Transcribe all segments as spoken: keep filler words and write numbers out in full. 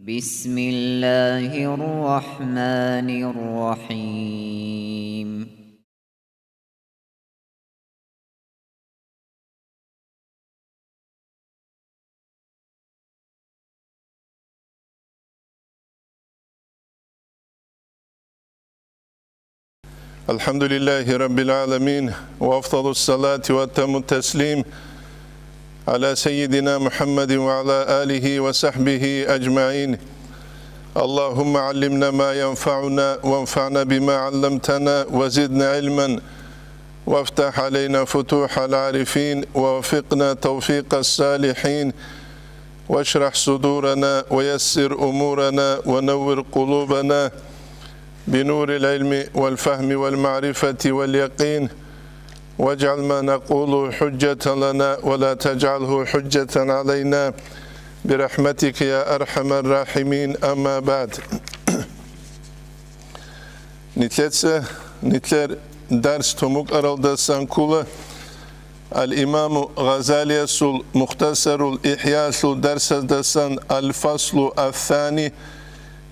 بسم الله الرحمن الرحيم. الحمد لله رب العالمين، وأفضل الصلاة وأتم التسليم على سيدنا محمد وعلى آله وصحبه أجمعين. اللهم علمنا ما ينفعنا وانفعنا بما علمتنا وزدنا علما وافتح علينا فتوح العارفين ووفقنا توفيق الصالحين واشرح صدورنا ويسر أمورنا ونور قلوبنا بنور العلم والفهم والمعرفة واليقين واجعل ما نقول حجة لنا ولا تجعله حجة علينا برحمتك يا أرحم الراحمين. أما بعد. Нилъеца, нилъер дарс тун букӀаралдасан ккола Ал-Имаму Гъазалиясул Мухтасарул ИхӀялъул дарсаздасан Ал-Фаслу ас-Сани,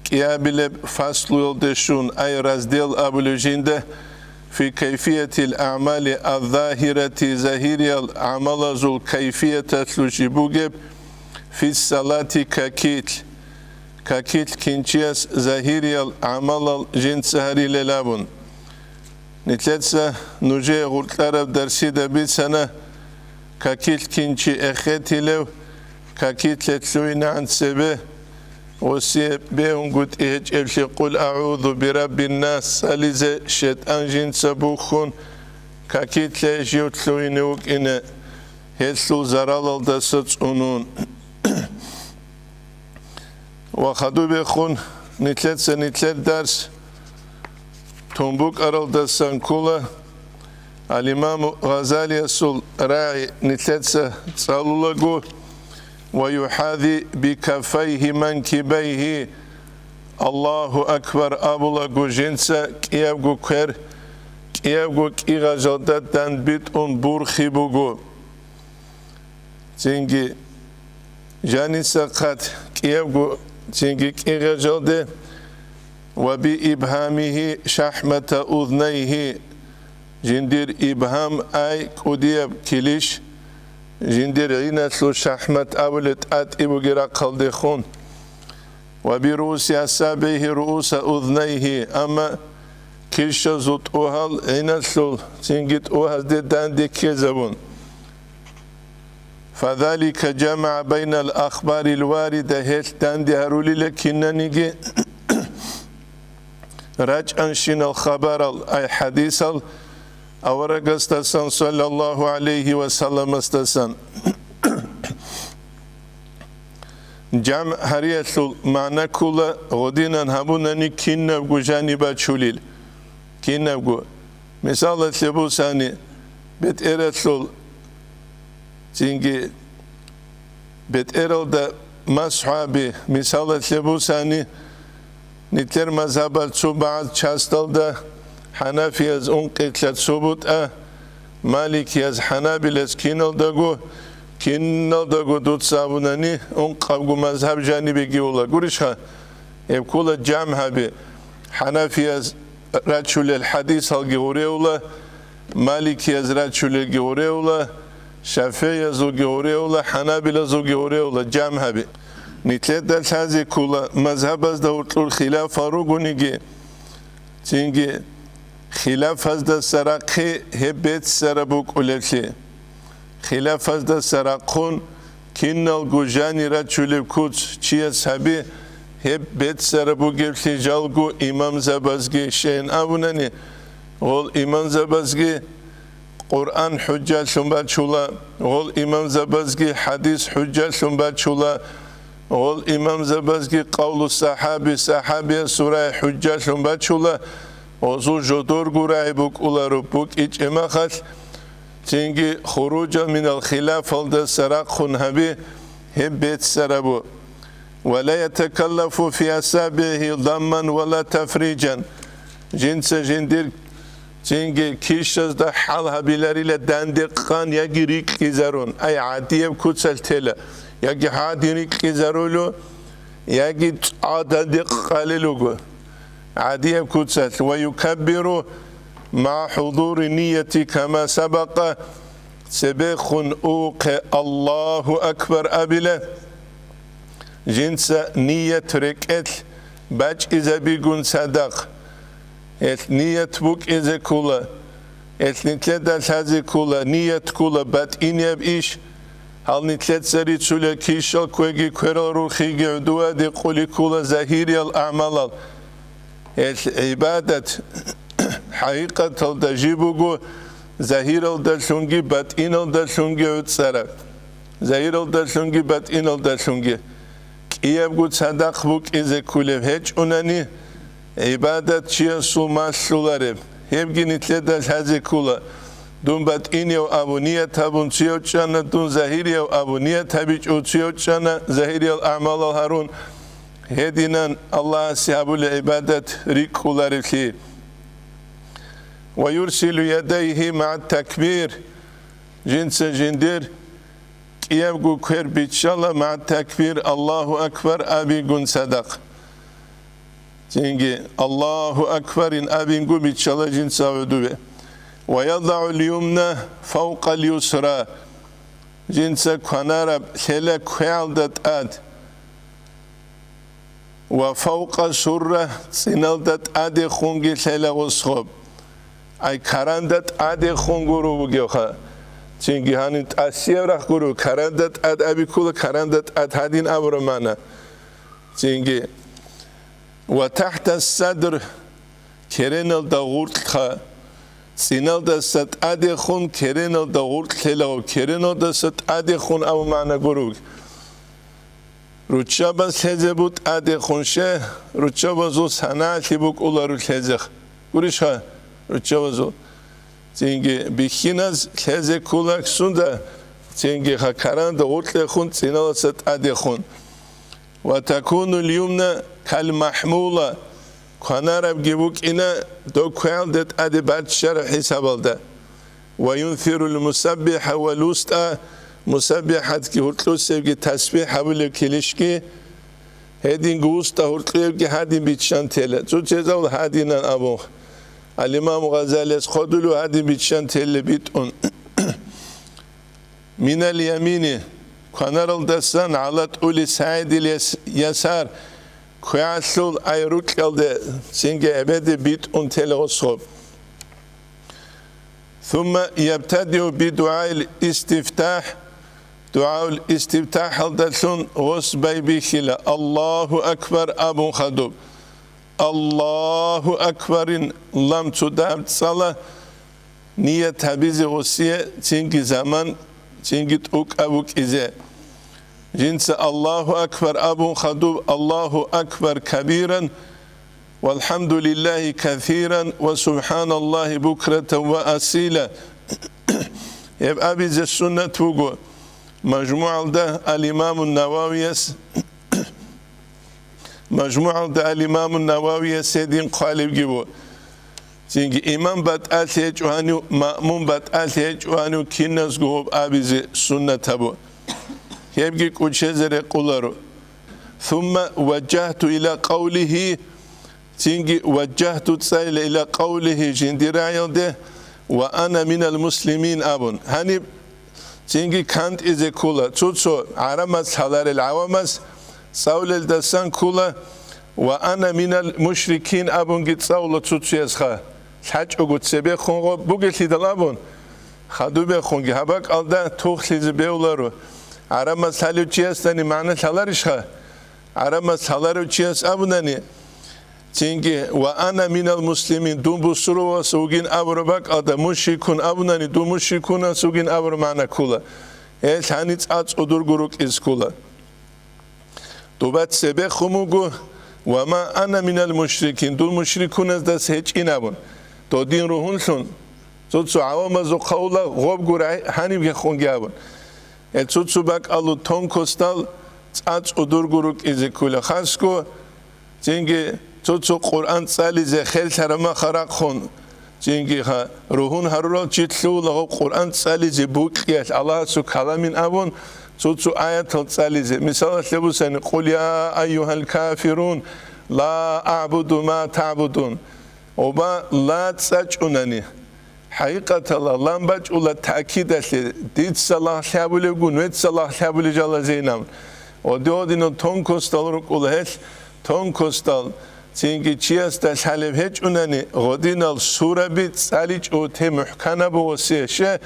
кӀиабилеб фаслуялде щун, ай, раздел абулеб жинда, фи кайфиятил аъмали аз-загьирати, загьириял гӀамалазул кайфияталъулъ жиб бугеб, фи салати, какилъ, какилъ кинчияс загьириял гӀамалал жинца гьарилел абун. Нилъеца нужее гъоркьараб дарсида бицана, какилъ кинчи эхетилев, какилъе лъугьинегӀан цебе, гъосие бегьунгутӀи гьечӀеблъи «Къул агӀузу бираббин нас» цӀализе шайтӀан жинца бухьун, какилъе жив лъугьине вукӀине, гьелъул заралалдаса цӀунун. Ва хадубехун нилъеца нилъер дарс тун букӀаралдасан ккола, Ал-Имаму Гъазалиясул рагӀи нилъеца цӀалулаго, ва юхӀази бикафайгьи манкибайгьи, Аллагьу акбар абулаго жинца кӀиябго квер, кӀиябго кӀигъажалда данбитӀун бурхи буго. Цинги жаниса хъат кӀиябго, цинги кӀигъажалде, ва би ибгьамигьи шахӀмата узнайгьи, жиндир ибгьам, ай, кӀудияб килищ, жиндир гӀиналъул шахӀмат абулеб тӀатӀи бугеб рахъалдехун. Ва би руси асабигьи рууса узнайгьи, амма килщазул тӀугьал гӀиналъул цинги тӀугьазде данде ккезабун. Фазалика жамагӀа байнал ахбарил варида, гьелъ данде гьарулила кинаниги рачӀанщинал хабарал, ай хӀадисал, аварагасдасан, саллаллагьу гӀалайгьи ва салламасдасан. ЖамгӀ гьариялъул магӀна ккола гъодинан гьабунани кинабго жаниб бачулел, кинабго. Мисалалъе бусани, бетӀералъул цинги бетӀералда масхӀаби мисалалъе бусани, нилъер мазгьабал цо багӀаз часталда хӀанафияз ункъилъа цо бутӀа, маликияз, хӀанабилаз киналдаго, киналдаго дуца абунани, ункъабго мазгьаб жанибеги ула. Гурищха? Гьеб ккола жамгӀаби, хӀанафияз рачулел хӀадисалги гъуревла, маликияз рачулелги гъуревла, шафигӀиязулги гъуревла, хӀанабилазулги гъуревла жамгӀаби. Нилъеда лъазе ккола мазгьабазда гьоркьор хилафал ругониги, цинги хилафаздаса рахъе гьеб беццараб букӀулеблъи. Хилафаздаса рахъун киналго жани рачулеб куц чияс гьаби, гьеб беццараб бугеблъи жалго имамзабазги. Щайин абунани, гъол имамзабазги Къуръан хӀужжалъун бачула, гъол имамзабазги хӀадис хӀужжалъун бачула, гъол имамзабазги къавлу сахӀаби, сахӀабиясул рагӀи хӀужжалъун бачула, гъозул жодорго рагӀи букӀуларо, букӀичӀеб махалъ, цинги хуружал минал хилафалдаса рахъун гьаби, гьеб беццарабу. Ва ла ятакаллафу фи асабигьи дамман ва ла тафриджан. Жинца жиндир цинги килщазда хӀал гьабиларила данде къан яги рикьизарун, ай гӀадияб куцалъ тела, яги гьадин рикьизарулу, яги цӀададихъ къалел руго гӀадияб куцалъ, ва юкаббиру ма хӀудури нияти кама сабакъа, цебехун увухъе Аллагьу акбар абила. Жинца ният рекӀелъ бачӀизабигун цадахъ, гьелъ ният букӀизе ккула, гьелъ нилъеда лъазе ккула, ният ккула батӀинияб иш, гьал нилъеца рицула кишал кквеги кверал рурхиги гӀудуваде къуликкула загьириял агӀмалал. Гьелъ гӀибадат хӀакъикъаталда жиб буго, загьиралдалъунги батӀиналдалъунги гӀуцӀараб. Загьиралдалъунги батӀиналдалъунги. КӀиябго цадахъ букӀизе ккулеб гьечӀунани, гӀибадат чиясул малъулареб, гьебги нилъеда лъазе ккула. Дун батӀинияв абу ният гьабун цуяв чӀана, дун загьирияв абу ният гьабичӀо цуяв чӀана, загьириял агӀмалал гьарун, гьединан Аллагьасе гьабулеб гӀибадат рикӀкӀуларевлъи. Ва юрсилу ядайгьи магӀат такбир, жинца жиндир кӀиябго квер биччала магӀат такбир, Аллагьу акбар абигун цадахъ. Цинги Аллагьу акбарин абинго биччала жинца гӀодове. Ва ядагӀул юмна фавкъал юсра, жинца кванараб лъела квегӀалда тӀад. Ва фавкъа сурра, цӀиналда тӀадехунги лъела гъосхоб. Ай каранда тӀадехун гуро бугевха. Цинги гьанин тӀасияб рахъ гуро, каранда тӀад абиккула, каранда тӀад гьадин абура мана. Цинги. Ва тахта садр, кереналда гъуркьха, цӀиналдаса тӀадехун кереналда гъуркьлъелаго, кереналдаса тӀадехун абу магӀна гуруг. Руччабаз лъезе бу тӀадехун ще, руччабазул санагӀалъи букӀулару лъезех. Гурищха, руччабазул. Цинги бихьиназ лъезе ккула ксунда, цинги хакаранда гъуркьехун цӀиналаса тӀадехун. Ва такуну льюмна калмахмула, кванарабги букӀина дов квегӀалда тӀаде баччараб хӀисабалда. Ва юнфирул мусаббиха ва луста, мусаббихатги гьуркьусебги тасбихӀ гьабулеб килищги, гьединго вуста гьуркьуебги гьадин биччан тела. Цо чезал гьадинан абун. Ал-Имам Гъазалияс хъодулев гьадин биччан тела битӀун. Минал ямини, кванаралдасан гӀала тӀули сагӀидил яс-, ясар, квегӀалъул ай рукьалде цинги гӀебеде битӀун тела гъосхоб. Сумма ябтадиу би дугӀаил истифтахӀ, дугӀаул истифтахӀалдалъун гъос байбихьила, Аллагьу акбар абун хадуб. Аллагьу акбарин лам цо дагьаб цӀала, ният гьабизе гъосие цинги заман, цинги тӀокӀаб букӀизе. Жинца Аллагьу акбар абун хадуб, Аллагьу акбар кабиран, валхӀамдулиллагьи касиран ва субхӀаналлагьи букратан ва асила. Гьеб абизе суннат буго. МажмугӀалда ал-Имамун Нававияс МажмугӀалда ал-Имамун Нававияс гьедин хъвалебги бу. Цинги имам батӀалъи гьечӀо гьанив, маъмум батӀалъи гьечӀо гьанив, киназго гьоб абизе суннат гьабу. Гьебги кӀучезе рекъоларо. Сумма важжагьту ила къавлигьи, цинги важжагьту цӀайла ила къавлигьи жиндир рагӀиялде, ва ана минал муслимин абун. Гьаниб Цинги кантӀизе ккола, цо-цо гӀарамаз лъаларел гӀавамаз цӀалулелдасан ккола, ва ана минал мушрикин абунги цӀалула цо-цоясха, лъачӀого цебехун гъоб бугелъидал абун, хадубехунги гьабакӀалда тухлъизе бевларо. ГӀарамаз лъалев чиясдани магӀна лъаларищха? ГӀарамаз лъаларев чияс абунани, цинги, «Ва ана минал муслимин», дун бусурбабаз вугин абураб бакӀалда, мушрикун абунани, дун мушрикунас вугин абураб магӀна ккола. Гьел гьаниц цӀа цӀудурго рукӀиз ккола. Дуба цебехун буго, «Ва ма ана минал мушрикин», дун мушрикуназдас гьечӀин абун. Додин ругьунлъун, цо-цо гӀавамазухъа ула гъобгура гьанибгехунги абун. Гьел цо-цо бакӀалу тонкостал цӀа цӀудурго рукӀизе ккола. Хасго, цинги цо-цо Къуръан цӀализе херлъараб мах рахъун, цинги ха, ругьун гьарурал чи лъугьула гъо Къуръан цӀализе букьиялъ Аллагьасул каламин абун, Цо-цо аятал цӀализе, мисалалъе бусани: «Къул я айюгьал кафирун, ла аъбуду ма таъбудун». Оба ла цӀа чӀунани, хӀакъикъаталда лам бачӀула таъкидалъе, дица лагълъи гьабулебгун, веца лагълъи гьабулел жалазейилан. Оди-одинал тонкостал рукӀула гьелъ, тонкостал, цинги чиясда лъалеб гьечӀунани, гъодинал сураби цӀаличӀо те мухӀканаб бугосе, ще,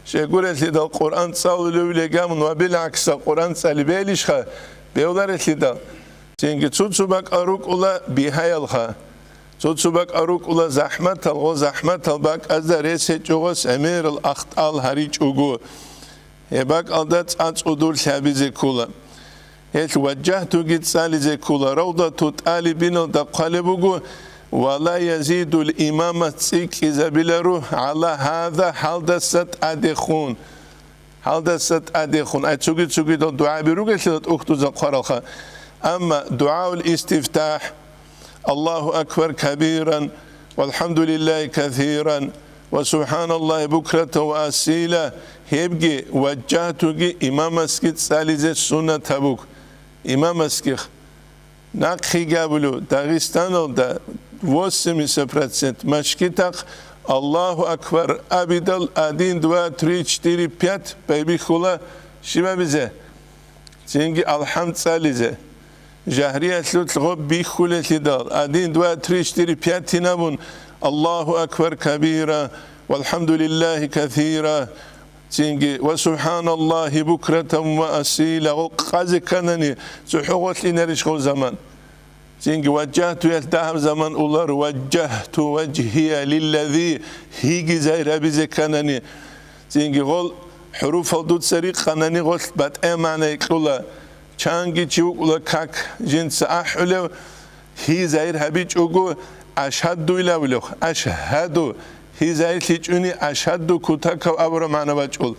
щегурелъидал Къуръан цӀалулев легамун ва билгӀаксал Къуръан цӀали белищха, бевларелъидал. Цинги цо-цо бакӀал рукӀула бигьаялха. Цо-цо бакӀал рукӀула захӀматал, гъо захӀматал бакӀазда рес гьечӀо гъос гӀемерал ахтӀал гьаричӀого. Гьеб бакӀалда цӀа-цӀудур лъабизе ккола. Гьелъ ваджагьтуги цӀализе ккола, равдату тӀалибиналда хъвалеб буго, ва ла язидул, имамас цӀикӀкӀизабиларо, гӀала гьаза, гьалдаса тӀадехун. Гьалдаса тӀадехун, ай цоги-цогидал дугӀаби ругелъила тӀухьдуза хъваралха. Амма дугӀаул истифтахӀ, Аллагьу акбар кабиран, валхӀамдулиллагьи касиран, ва субхӀаналлагьи букратан ва асила, гьебги ваджагьтуги имамасги цӀализе суннат гьабуг. Имамасги. Нахъеги абулев, Дагъистаналда восемьдесят процент машгитахъ Аллагьу акбар абидал один, два, три, четыре, пять байбихьула щибабизе? Цинги алхӀам цӀализе. Жагьриялъулъ гъоб бихьулелъидал, один, два, три, четыре, пять гьинабун, Аллагьу акбар кабира, валхӀамдулиллагьи касира, цинги, ва субхӀаналлагьи букратан ва асила, гъо къазе кканани, цохӀо гъолъ инарищ гъо заман? Цинги ваджагьтуялъ дагьаб заман улар, ваджагьту важгьия лиллази, гьиги загьир гьабизе кканани. Цинги гъол хӀуруфал дуца рикъанани, гъолъ батӀа магӀна кьула. Чанги чи вукӀула как жинца ахӀулев, гьи загьир гьабичӀого, ашгьадду илавулев, ашгьаду, гьи загьирлъичӀони ашгьадду кутакав абураб магӀна бачӀул.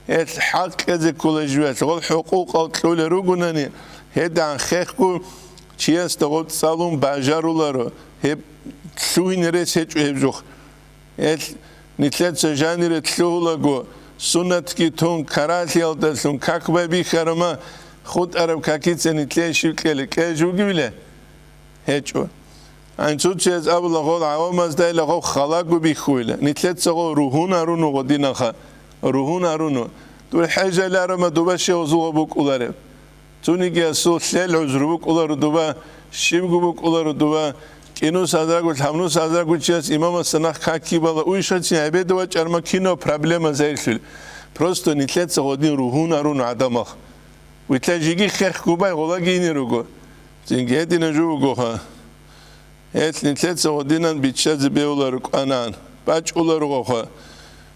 Гьелъ хӀакъ кьезе ккола живелъ, гъол хӀукъукъал кьолел ругонани, гьедигӀан хехго чиясда гъоб цӀалун бажаруларо, гьеб лъугьине рес гьечӀо гьеб жух. Гьелъ нилъеца жанире лъугьулаго, суннатги тун, карагьлъиялдалъун как байбихьарама, хутӀараб какица нилъее щиб кьела, кьеж вугевила? ГьечӀо. Гьанцуцияз абула гъол гӀавамаздайила гъов халаго бихьуила, нилъеца гъов ругьун гьаруну гъодинаха, ругьун гьаруну. Дур хӀежаларама дуба щегьузулгъа букӀулареб. Цунигиясул лъел гӀузру букӀулару дуба, щибго букӀулару дуба, кӀинус азрагу, лъабнус азрагу чияс имамасда нах какги бала, уйшацин гӀебеда вачӀарма кино проблема зайирлъули. Просто нилъеца гъодин ругьун гьаруну гӀадамах. Витла жиги хехго бай гъолаги ине руго. Цинги гьедина жо вугоха. Гьелъ нилъеца гъодинан биччазе бевла рукӀанан, бачӀула ругоха.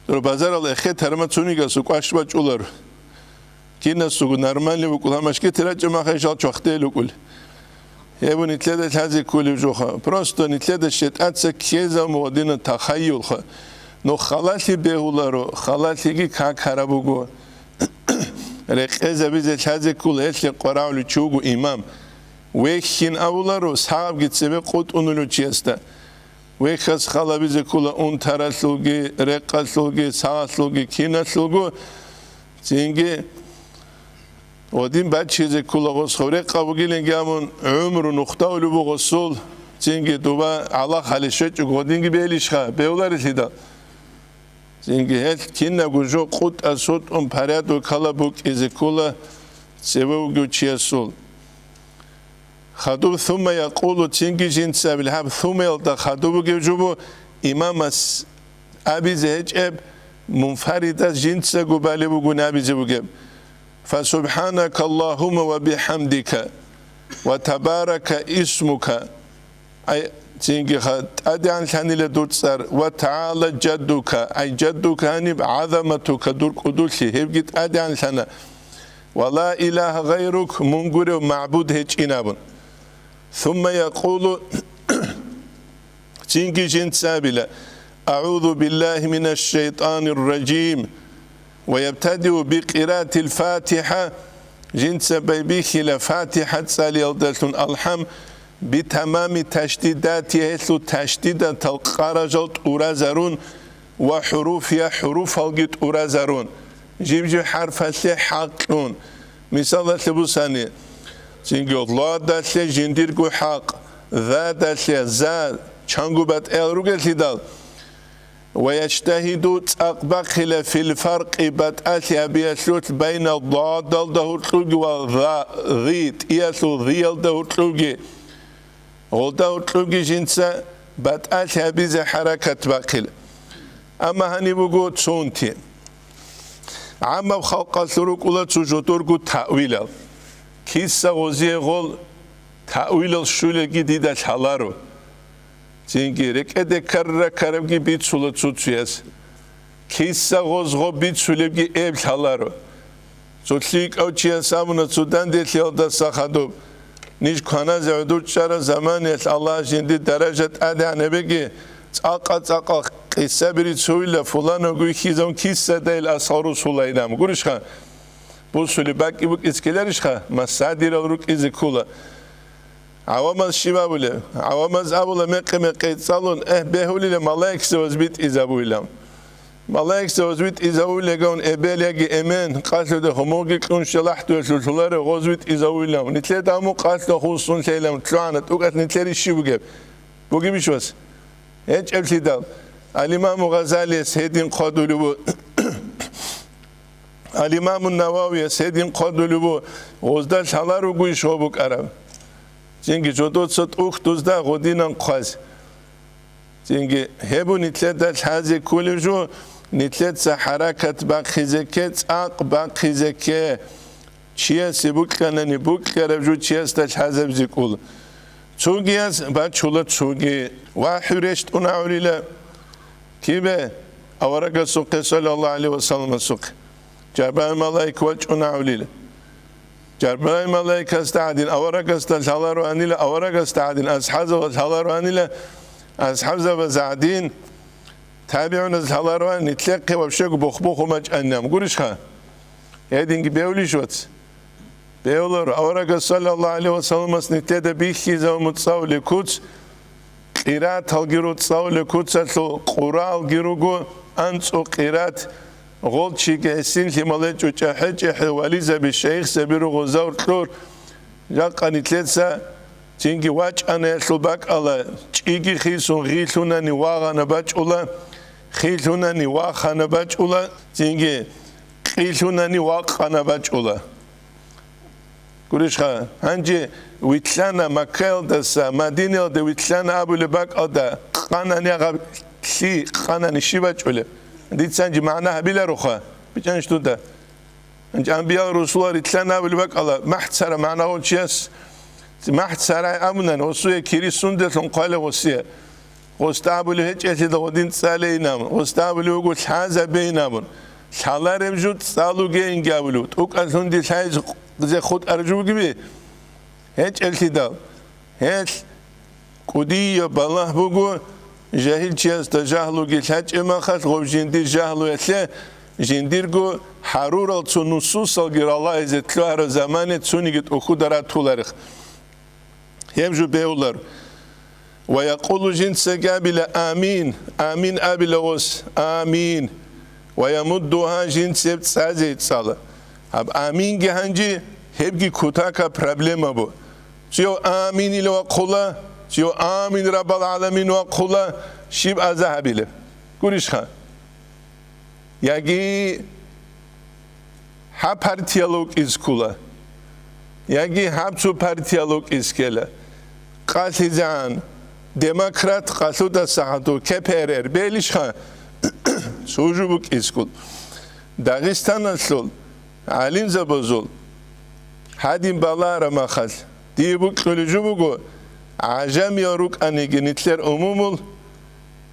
Дур базарал эхе тарма цунигасу кӀваш бачӀулар. Кинасуго нормальный вукӀул, гьамашги тирачӀа махайшал чвахтел вукӀул. Гьеб нилъеда лъазе кколев жоха. Просто нилъеда шетӀаца ккезаб мугъдина тахайюлха. Ну халалъи бегьуларо, халалъиги как гьараб буго. Рекъезабизе лъазе ккол гьелъе къварагӀулев чи вуго имам. Вехьин авуларо, сагъабги цебе къотӀунулев чиясда. Вехьас халабизе ккола унтаралъулги, рекъалъулги, сагъалъулги, киналъулго. Цинги гъодин баччизе ккола гъос хъав рекъа бугилинги абун, гӀумру нухтавулеб буго гъосул, цинги дуба гӀала хали щвечӀого гъодинги белищха, бевларелъидал. Цинги гьелъ кинабго жо къутӀа-сутӀун порядокалда букӀизе ккола цеве вугев чиясул. Хадуб, сумма якъулу, цинги жинца абил гьаб, суммаялда хадуб бугев жо бу, имамас абизе гьечӀеб, мунфаридас жинцаго балеб бугони абизе бугеб. Фасубханака Аллагьумма ва бихӀамдика, ва табарака исмука. Ай, цинги ха-, тӀадегӀанлъанила дур цӀар, ва тагӀала жаддука, ай, жаддука гьаниб гӀазаматука, дур кӀудулъи, гьебги тӀадегӀанлъана. Ва ла илагьа гъайрук, мун гурев магӀбуд гьечӀин абун. Сумма якъулу, цинги жинца абила, «АгӀузу биллагьи минаш шайтӀанир ражим», ва ябтадиу бикъираатил ФатихӀа, жинца байбихьила ФатихӀа цӀалиялдалъун алхӀам, битамами ташдидати, гьелъул ташдидатал къаражал тӀуразарун ва хӀуруфия, хӀуруфалги тӀуразарун. Жиб-жиб хӀарфалъе хӀакълъун. Мисалалъе бусани, цинги ладалъе жиндирго хӀакъ, задалъе, за, чанго батӀиял ругелъидал, ва яжтагьиду, цӀакъ бахъила, фил фаркъи, батӀалъи гьабиялъулъ, байна ладалда гьоркьуги ва за, зи, тӀиялъул зиялда гьоркьуги. Гъолда гьоркьуги жинца батӀалъи гьабизе хӀаракат бахъила. Амма гьаниб буго цунти. ГӀаммаб халкъалъул рукӀула цо жодорго таъвилал. Киса гъозие гъол таъвилал щулаги дида лъаларо. Цинги рекӀеде ккара-ккарабги бицула цо-цояс. Киса гъоз гъоб бицулебги эб лъаларо. Цо лъикӀав чияс абуна цо данделъиялдаса хадуб: «Ниж кваназе гӀодор чӀараб заманиялъ Аллагьас жиндир даража тӀадегӀан гьабеги, цӀакъа-цӀакъа къиса бирицуйила, фуланав гуйхьизавун кисадай ил асхъарусулайилан». Гурищха? Бусулеб бакӀи букӀиз ккеларищха? Масадирал рукӀизе ккола. ГӀавамаз щиб абулеб? ГӀавамаз абула мекъи-мекъи цӀалун: «Эгь, бегьулила, малаикзаваз битӀизабуйилан». Малаикзаваз витӀизавулегавун эбел яги эмен, къалъуда гьумуги кьун щалахӀдуялъулъуларе гъоз витӀизавулилан. Нилъеда гьуму къалъуда хусун лъейилан лъугӀана, тӀукӀалъ нилъер иш щиб бугеб? Бугебищ вас? ГьечӀеблъидал. Ал-Имаму Гъазалияс гьедин хъвадулев ву-, Ал-Имаму Нававияс гьедин хъвадулев ву, гъозда лъалар ругойищ гьоб букӀараб? Цинги жодоца тӀухьдузда гъодинан хъваз. Цинги гьеб нилъеда лъазе кколеб жо, нилъеца хӀаракат бахъизе кке, цӀакъ бахъизе кке. Чиясе букьанани букьараб жо чиясда лъазабизе ккола. Цогияс бачула цоги. ВахӀю рещтӀун агӀурила кибе? Аварагасухъе, саллаллагьу гӀалайгьи вассаламасухъе. Жабраил малаик вачӀун агӀулила. Жабраил малаикасда гӀадин аварагасда лъалароанила, аварагасда гӀадин асхӀабзабаз лъалароанила, асхӀабзабаз гӀадин табигӀуназ лъалароан, нилъехъе вообще бухбуху мачӀаннам. Гурищха? Гьединги бевлищ, вац? Бевлар, аварагас, саллаллагьу гӀалайгьи вассаламас нилъеда бихьизабун цӀалулеб куц, Къираталги руцӀцӀалулеб куцалъул къуралги руго, анцӀу къират, гъолчи гӀисин лъимале чӀучӀа хӀечӀехӀе вализаби, шайихзаби руго завр кьур, жакъа нилъеца цинги вачӀанаялъул бакӀала, чӀиги хисун гъилъунани вагъана бачӀула, хилъунани вахана бачӀула, цинги къилъунани вакъана бачӀула. Гурищха, гьанже вилълъана Маккаялдаса Мадинаялде вилълъана абулеб бакӀалда къанани гъаб лъи къанани щиб бачӀулеб? Дица гьанже магӀна гьабилароха, бичӀанищ дуда. Гьанже амбиял-русулал рилълъана абулеб бакӀала махӀ цара магӀна гъов чияс, махӀ царай абунани, гъосие кири сунделъун хъвалев гъосие. Гъосда абулев гьечӀелъидал гъодин цӀалейин абун, гъосда абулев вуго лъазабейин абун, лъалареб жо цӀалугейинги абулев, тӀукӀалъунди лъазе хутӀараб жо бугеби? ГьечӀелъидал. Гьелъ кӀудияб балагь буго, жагьилчиясда жагьлуги лъачӀеб махалъ, гъоб жиндир жагьлуялъе жиндирго гьарурал цо нусусалги ралагьизе лъугьараб замане цониги тӀухьуда ратуларихъ. Гьеб жо бевлар. Ва якъулу, жинцаги абила амин, амин абила гъос, амин. Ва ямуддугьа, жинца гьеб цӀазе цӀала. Гьаб аминги гьанже гьебги кутакаб проблема бу. Цо амин ила вахъула, цо амин раббал гӀаламин вахъула, щиб аза гьабилеб? Гурищха? Яги гьаб партияла вукӀиз ккола, яги гьаб цо партияла вукӀиз ккела. КъалъизегӀан, демократ къалъудаса гьадур, К П Р Р, белищха? Цо жо букӀиз ккол. Дагъистаналъул гӀалимзабазул гьадин балагьараб махалъ, дие букьулеб жо буго, гӀажамиял рукӀаниги нилъер умумул,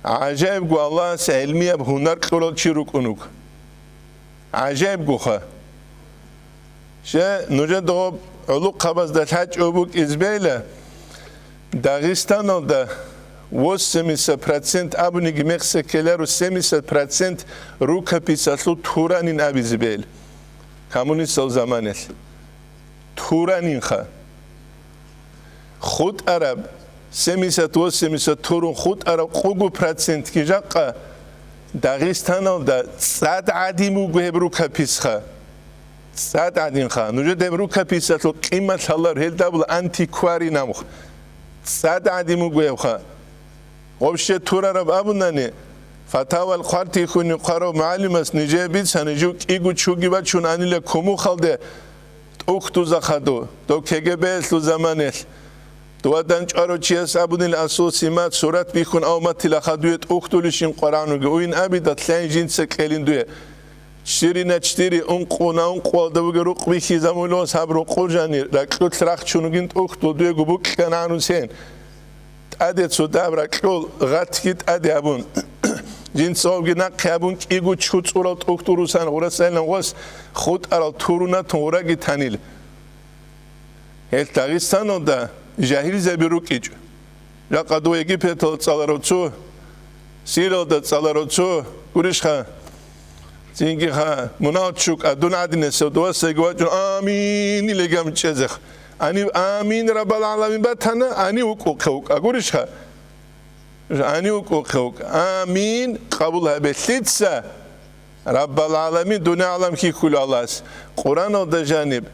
гӀажаибго Аллагьас гӀелмияб гьунар кьурал чи рукӀун вуго. ГӀажаибгоха. Щай, нужеда гъоб гӀулухъабазда лъачӀого букӀиз бейла, Дагъистаналда восемьдесят процент абуниги мехса ккеларо, семьдесят процент рукописалъул туранин абизе бейла. Коммунистал заманалъ. Туранинха. ХутӀараб, семьдесят-восемьдесят турун хутӀараб къугу процентги жакъа Дагъистаналда цӀад гӀадин буго гьеб рукописха. ЦӀад гӀадинха. Нужеда гьеб рукописалъул къимат лъалар, гьелда абула антикварий нахъ. ЦӀад гӀадин буго гьебха. Вообще турараб абунани, фатавал хъвартихьун хъварав мугӀалимас нижее бицани, жив кӀиго чуги бачун анила кумухалде, тӀухьдуза хадув, дов КГБ-ялъул заманаялъ. Дова дандчӀварав чияс абунил асул симат, сурат бихьун авматила хадуе тӀухьдулищин къварануги, уйин абидат лъайин жинца кьелин дуе. Чирина чири, ункъуна ункъуялда бугеб рукъ бихьизабулос гьаб рукъур жани, ракьулъ рахчун вугин тӀухьдул дуего букьана гьанусен. ТӀаде цо даб ракьул гъатги тӀаде абун, жинцавги нахъе абун кӀиго чу цӀурал тӀухьдул русан гъурасайилан гъос хутӀарал турунатун гъураги танил. Гьел Дагъистаналда жагьилзаби рукӀичӀо. Жакъа дов Египеталда цӀаларав цо, Сириялда цӀаларав цо, гурищха, цинги-ха, мунагьал чукӀа, дун гӀадинасев довасайги вачӀун, амин илегам чӀезех. Гьанив амин раббал гӀаламин батана, гьанив вукӀухъе вукӀа, гурищха? Гьанив вукӀухъе вукӀа. Амин къабул гьабе лъица? Раббал гӀаламин, дуниял гӀалам хьихьулев Аллагьас. Къуръаналда жаниб.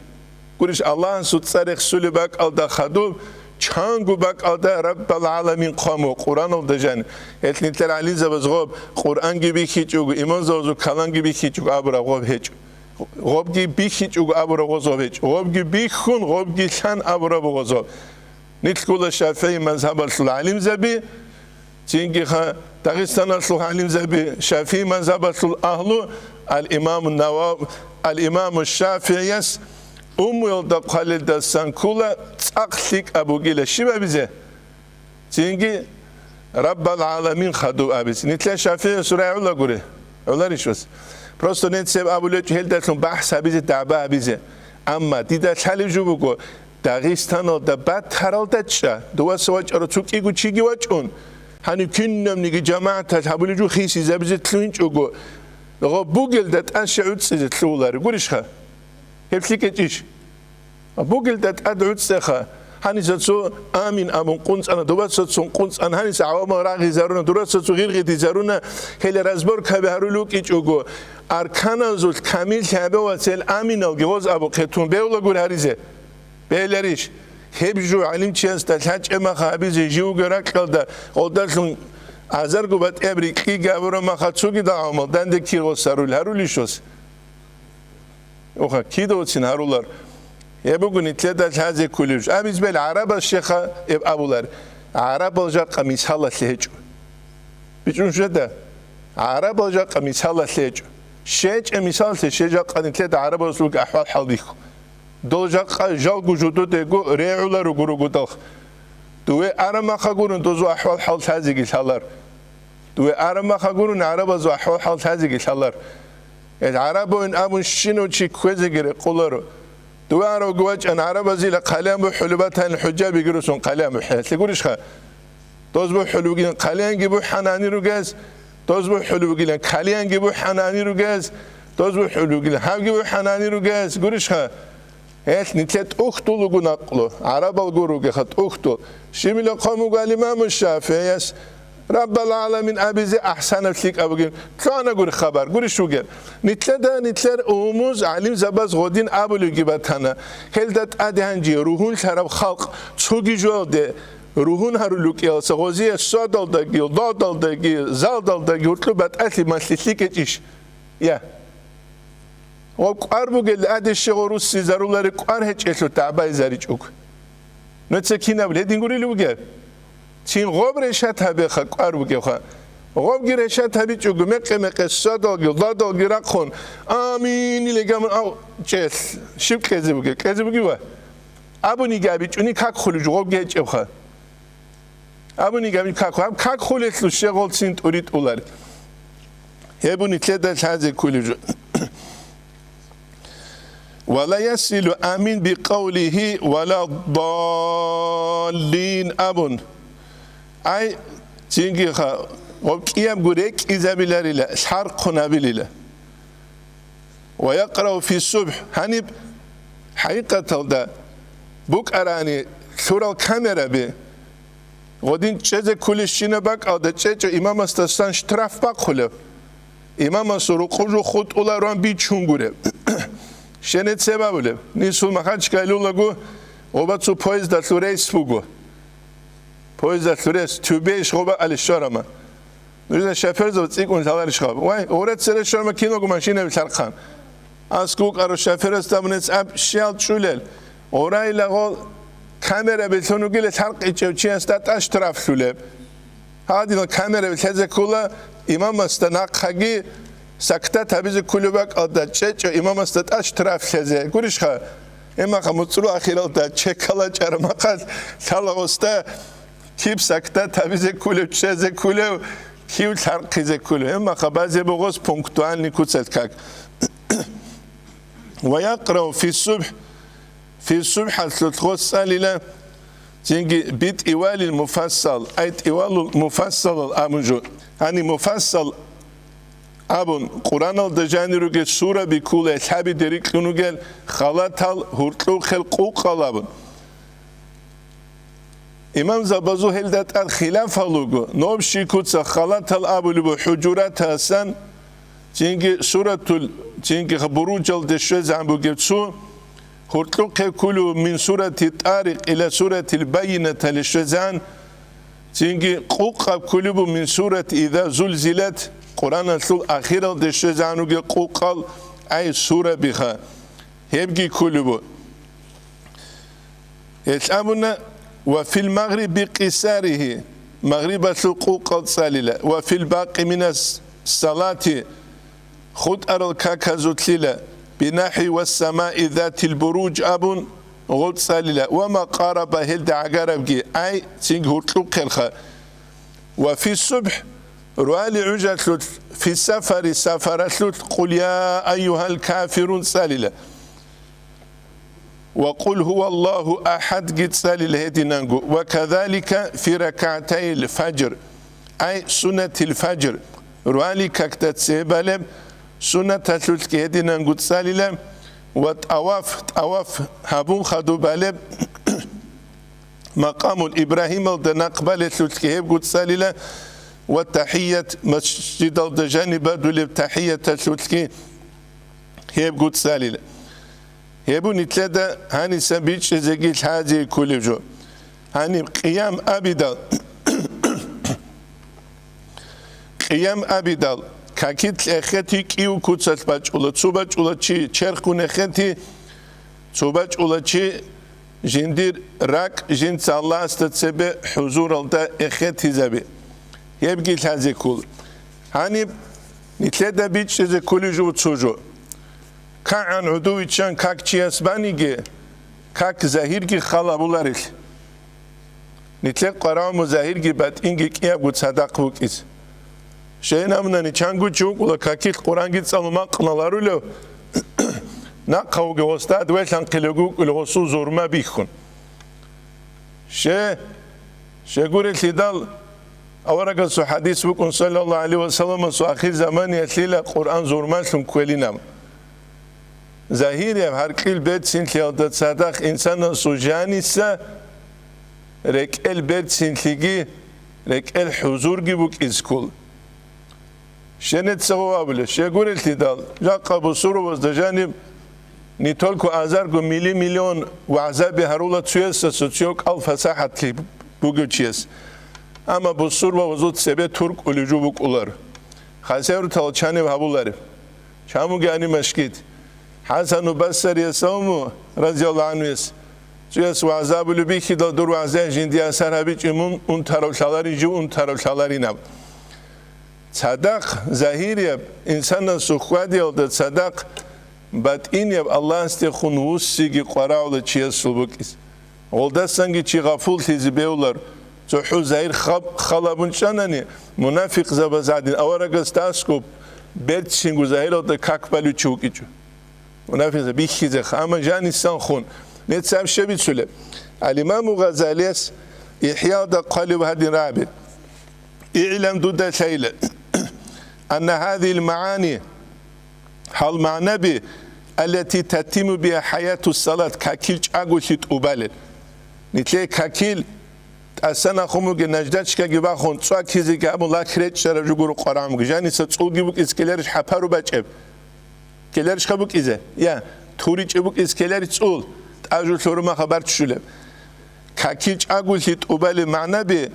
Гурищ, Аллагьасул цӀар рехсулеб бакӀалда хадуб, чанго бакӀалда Раббал гӀаламин хъван буго Къуръаналда жаниб. Гьелъ нилъер гӀалимзабаз гъоб Къуръанги бихьичӀого, имамзабазул каламги бихьичӀого абураб гъоб гьечӀо. Гъобги бихьичӀого абураб гъоз гъоб гьечӀо. Гъобги бихьун, гъобги лъан абураб гъоз гъоб. Нилъгула ШафигӀи мазгьабалъул гӀалимзаби, цинги-ха Дагъистаналъул гӀалимзаби, ШафигӀи мазгьабалъул агьлу, ал-Имаму Нава-, ал-Имаму ШафигӀияс уммуялда хъвалелдасан ккола цӀакъ лъикӀаб бугила щиб абизе? Цинги Раббал гӀаламин хадуб абизе. Нилъер ШафигӀиясул рагӀула гури. ГӀоларищ вас? Просто нецеб абулечӀо гьелдалъун бахӀс гьабизе, дагӀба гьабизе. Амма дида лъалеб жо буго, Дагъистаналда батаралда чӀа, дуваса вачӀарав цо кӀиго чиги вачӀун, гьанив кинабниги жамагӀаталъ гьабулеб жо хисизабизе лъугьинчӀого, гъоб бугелда тӀаще гӀуцӀизе лъугьулари, гурищха? Гьеб лъикӀ гьечӀищ? Бугелда тӀад гӀуцӀеха. Гьаниса цо амин абун къунцӀана, дубаса цун къунцӀана, гьаниса гӀавамал рагъизаруна, дураса цо гъиргъидизаруна, гьеле разборкаби гьарулев вукӀичӀого, арканазулъ камиллъи гьабе вацел аминалги гъоз абухъе тун бевлагури гьаризе. Беларищ, гьеб жо гӀалимчиясда лъачӀеб маха гьабизе живго ракьалда гъолдалъун азарго батӀияб рикьиги абураб маха цогидал гӀавамал данде кир гъосарул гьарулищ гъос? Оха, кидавцин гьарулар. Гьеб буго нилъеда лъазе кколеб жо. Абиз бел гӀарабаз щеха эб абулар. ГӀарабал жакъа мисалалъе гьечӀо. БичӀун жеда. ГӀарабал жакъа мисалалъе гьечӀо. ЩечӀеб мисалалъе, ще жакъа нилъеда гӀарабазул ахӀвал-хӀал бихьу. Дол жакъа жалго жододего регӀула руго-ругодалха. Дуве араб маха гурун дозу ахӀвал-хӀал лъазеги лъалар. Дуве араб маха гурун гӀарабазу ахӀвал-хӀал лъазеги лъалар. Гьел гӀарабовин абун щинав чи кквезеги рекъоларо. Дуве аравги вачӀан гӀарабазила хъалиян бухӀулеб батани хӀужаби гирусун хъалиян бухӀе. Гьелъе гурищха? Доз бухӀулеб бугилан хъалиянги бухӀанани ругез, доз бухӀулеб бугилан хъалиянги бухӀанани ругез, доз бухӀулеб бугилан гьавги бухӀанани ругез, гурищха? Гьелъ нилъе тӀухьдул руго накълу, гӀарабал гур ругеха тӀухьдул. Щибила хъван буго ал-Имаму ШафигӀияс, Раббал гӀаламин абизе ахӀсанаб лъикӀаб бугин, лъугьанагури хабар, гурищ вугеб. Нилъеда нилъер умумуз гӀалимзабаз гъодин абулевги батана, гьелда тӀаде гьанже ругьунлъараб халкъ цоги жоялде ругьун гьарулев вукӀиялса гъозие содалдаги, лодалдаги, залдалдаги гьуркьу батӀалъи малъи лъикӀ гьечӀищ? Я. Ва кӀвар бугел, гьаде щегъо руссизарулари кӀвар гьечӀелъул дагӀбайзаричӀого. Нуца кинаб гьедин гурилев вугеб? Цин гъоб решат гьабеха, кӀвар бугевха. Гъобги решат гьабичӀого, мекъи-мекъи садалги, ладалги рахъун, амин илегамун ав чӀел, щиб кьезе бугеб? Кьезе бугев ва? Абуниги абичӀони как хулеб жо гъобги гьечӀебха. Абуни гьаб как, гьаб как хулелъул щегъолцин тӀури тӀулар. Гьеб нилъеда лъазе кколеб жо. Ва ла ясилу амин бикъавлихи ва ла даллин абун. Ай, цинги ха, гъоб кӀиябго рекӀизабиларила, лъархъун абилила. Ва якърау фи субхӀ. Гьаниб хӀакъикъаталда букӀарани лъурал камераби, гъодин чӀезе ккулищина бакӀалда чӀечӀо имамасдасан штраф бахъулеб. Имамасул рукъу жо хутӀулароан бичун гуреб. Щенец гьеб абулеб? Нисул Махачкалиулаго, гъоба цо поездалъул рейс буго. Поездалъул рейс, тюбейищ гъоба али щварама. Нужеда шоферзаб цӀикӀкӀун лъаларищ гъаб? Вай, гъуре цере щварама киналго машинаби лъархъан. Аскукъару шоферасда абунец аб щиял чӀулел. Гъурайила гъол камераби лъун вугила лъархъичӀев чиясда тӀаш трафлъулеб. Гьадинал камераби лъезе ккола имамасда нахъаги, сактат гьабизе кколеб бакӀалда чӀечӀо имамасда тӀаш трафлъезе. Гурищха? Гьебмаха муцӀрул ахиралда чекала чӀарамахъал лъала гъосда киб сактат гьабизе кколев, чӀезе кколев, кив лъархъизе кколев. Гьебмаха базе бугъос пунктуальный куцалъ как. Ва якърау фи субхӀ, фи субхӀалъулъ гъос цӀалила, цинги би тӀивалил муфассал, ай тӀивалул муфассалал абун жо. Гьани муфассал абун, Къуръаналда жанир ругел сураби ккула, лъаби дерикьун ругел халатал гьуркьухъел къукъал абун. Имамзабазул гьелда тӀад хилафал руго, нобщи куца халатал абулеб буго ХӀужуратасан, цинги суратул, цинги Буружалде щвезегӀан бугеб цо, гьуркьухъе кколеб мин сурати ТӀарикъ ила суратил Байината щвезегӀан, цинги къукъаб кколеб мин сурати Иза зулзилат, Къуръаналъул ахиралде щвезегӀан ругел къукъал, ай сурабиха, гьебги кколеб буго. Гьелъ абуна: «Ва фил магъриби къисарихи», магърибалъул къукъал цӀалила, «ва фил бакъи минас салати», хутӀарал каказулъила, «бинахӀи вассамаи затил буруж» абун гъов цӀалила, «ва ма къараба», гьелда гӀагарабги, ай, цинги гьуркьухъелха. «Ва фи субхӀ», руали гӀужалъулъ, «фи сафари», сафаралъулъ, «Къул я айюгьал кафирун» цӀалила. «Ва къул гьуваллагьу ахӀадги» цӀалила гьединанго, «ва казалика фи ракагӀатайил фажр», ай суннатил фажр, руали какда цебе балеб, суннаталъулъги гьединанго цӀалила, ва тӀаваф, тӀаваф гьабун хадуб балеб, макъамул Ибрагьималда нахъ балелъулъги гьебго цӀалила, ва тахӀият, масжидалда жаниб бадулеб тахӀияталъулъги гьебго цӀалила. Гьеб нилъеда гьаниса бичӀчӀизеги лъазе кколеб жо. Гьаниб къиям абидал, къиям абидал, какилъ эхети кӀиго куцалъ бачӀула, цо бачӀула чи черхгун эхети, цо бачӀула чи жиндир ракӀ жинца Аллагьасда цебе хӀузуралда эхетизаби. Гьебги лъазе ккола. Гьаниб нилъеда бичӀчӀизе кколеб жо цо жо. КагӀан гӀодовиччан как чияс баниги, как загьирги хал гьабуларелъ. Нилъер къварагӀуму загьирги батӀинги кӀиябго цадахъ букӀизе. Щайин абунани, чанго чи вукӀула какилъ Къуръанги цӀалун макъ маларулев, нахъа вугев гъосда дверлъанхъилевги вукӀулев гъосул зурма бихьун. Ще, щегурелъидал, аварагасул хӀадис букӀун, саллаллагьу гӀалайгьи ва салламасул, ахир заманиялъила Къуръан зурмалъун кквелинаб. Загьирияб гьаркьил берцинлъиялда цадахъ инсанасул жаниса рекӀел берцинлъиги, рекӀел хӀузурги букӀизе ккола. Щенецаго абулеб, щегурелъидал, жакъа бусурбабазда жаниб не только азарго мили-миллион вагӀзаби гьарула цоясда цо-цо кӀал фасахӀатлъи бугев чияс. Амма бусурбабазул цебе туркӀулеб жо букӀулар. Хасавюртал чаниб гьабулареб. Чамуги ани машгид. ХӀасану Басарияс авму, разияллагьу гӀанхуяс, цояс вагӀза абулеб бихьидал, дур вагӀзаялъ жиндие асар гьабичӀин мун унтарав лъаларин, жив унтарав лъаларин аб. Цадахъ, загьирияб, инсанасул хьвадиялда цадахъ, батӀинияб Аллагьасдехун вуссиги къварагӀула чиясул букӀизе. Гъолдасанги чи гъафуллъизе бевлар, цохӀо загьир хаб-, хал гьабун чӀанани, мунафикъзабаз гӀадин, аварагасда аскӀоб берцинго загьиралда как балев чи вукӀичӀо. Мунафикъзабаз бихьизеха, амма жанисан хун. Нецаб щиб бицулеб? Ал-Имаму Гъазалияс ИхӀяда хъвалев гьадин рагӀаби: «ИгӀлам», дуда лъайла, «анна гьазил магӀани», гьал магӀнаби, «аллати таттиму биха хӀаяту салат», какил чӀаголъи тӀубалел. Нилъее какил Асан ахун бугеб наждачкаги бахун, цӀва ккизеги абун, лак речӀчӀараб жо гуро къварагӀун бугеб. Жаниса цӀулги букӀизе ккеларищ хӀапару бачӀеб? Ккеларищха букӀизе? Я, туричӀеб букӀизе ккеларищ цӀул, тӀажу лъурума хабар чӀужулеб. Какил чӀаголъи тӀубалеб магӀнаби,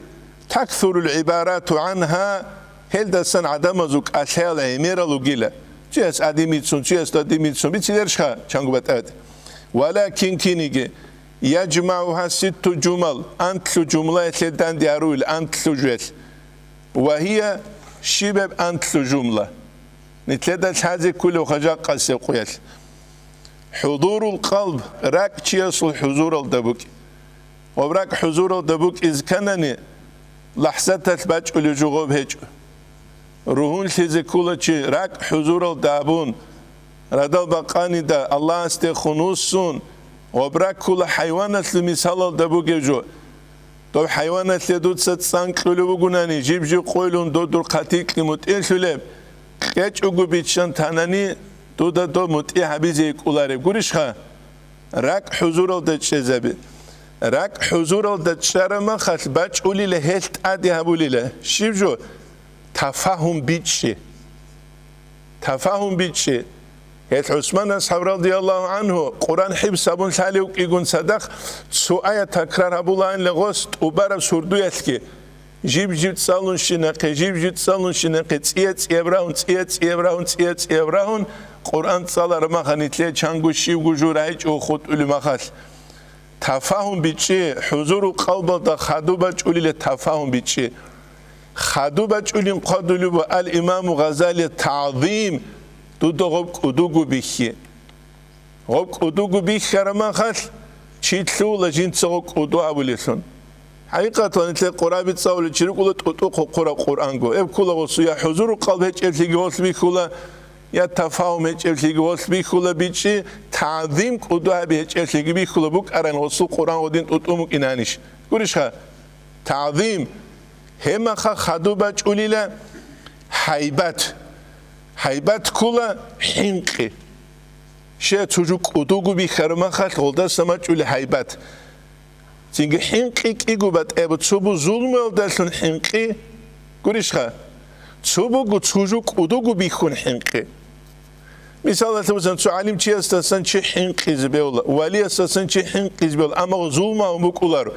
таксурул гӀибарату гӀанха, гьелдасан гӀадамазул кӀалъаял гӀемерал ругила. Цуяс гӀадимицун, цуяс дадимицун, бициларищха чанго батӀа-батӀи. Валакин киниги, яжмагӀуха ситту жумал, анлъу жумлаялъе данде гьаруил анлъу жуялъ. Ва гьия, щибаб анлъу жумла? Нилъеда лъазе кколев хажакъасеб къуялъ. ХӀузурул къалб, ракӀ чиясул хӀузуралда букӀи. Гъоб ракӀ хӀузуралда букӀизе кканани, лахӀзаталъ бачӀулев жо гъоб гьечӀо. Ругьунлъизе ккола чи ракӀ хӀузуралда абун, радал бакъанида Аллагьасдехун вуссун, гъоб ракӀ ккола хӀайваналъул мисалалда бугев жо. Доб хӀайваналъе дуца цӀан кьулев вугунани, жиб-жиб къойлун додур хъатикьи мутӀигӀлъулеб, кьечӀого биччан танани, дуда доб мутӀигӀ гьабизе йикӀулареб гурищха? РакӀ хӀузуралда чӀезаби. РакӀ хӀузуралда чӀараб махалъ бачӀулила гьелъ тӀаде гьабулила. Щиб жо? Тафагьум бичӀчӀи. Тафагьум бичӀчӀи. Гьел ГӀусман асхӀаб радияллагьу гӀанхӀу Къуръан хӀифз гьабун лъалев вукӀигун цадахъ цо аят такрар гьабулаанила гъос тӀубараб сурдуялъги. Жиб-жиб цӀалунщинахъе, жиб-жиб цӀалунщинахъе, цӀия-цӀияб рагьун, цӀия-цӀияб рагьун, цӀия-цӀияб рагьун, Къуръан цӀалараб махалъ нилъее чанго щивго жо рагьичӀого хутӀулеб махалъ. Тафагьум бичӀчӀи, хӀузуру къалбалда хадуб бачӀулила тафагьум бичӀчӀи. Хадуб бачӀулин хъвадулеб буго ал-Имаму Гъазалиялъ: «ТагӀзим, дуда гъоб кӀудуго бихьи». Гъоб кӀудуго бихьараб махалъ, чи лъугьула жинцаго кӀуду абулелъун. ХӀакъикъаталда, нилъер къураби цӀалулев чи рукӀуна тӀутӀухъ хъурав Къуръанго. Гьеб ккола гъосул я хӀузуру къалб гьечӀеблъиги гъолъ бихьула, я тафагьум гьечӀеблъиги гъолъ бихьула бичӀчӀи, тагӀзим кӀуду гьаби гьечӀеблъиги бихьула букӀаран гъосул Къуръан гъодин тӀутӀун букӀинанищ. Гурищха? ТагӀзим. Гьеб махалъ хадуб бачӀулила гьайбат. Гьайбат ккола хӀинкъи. Щай, цо жо кӀудуго бихьараб махалъ гъолдаса бачӀула гьайбат. Цинги хӀинкъи кӀиго батӀияб, цо буго зулмуялдалъун хӀинкъи. Гурищха? Цо буго цо жо кӀудуго бихьун хӀинкъи. Мисалалъе босани, цо гӀалимчиясдасан чи хӀинкъизе бегьула, валиясдасан чи хӀинкъизе бегьула, амма гъо зулму гьабун букӀунаро.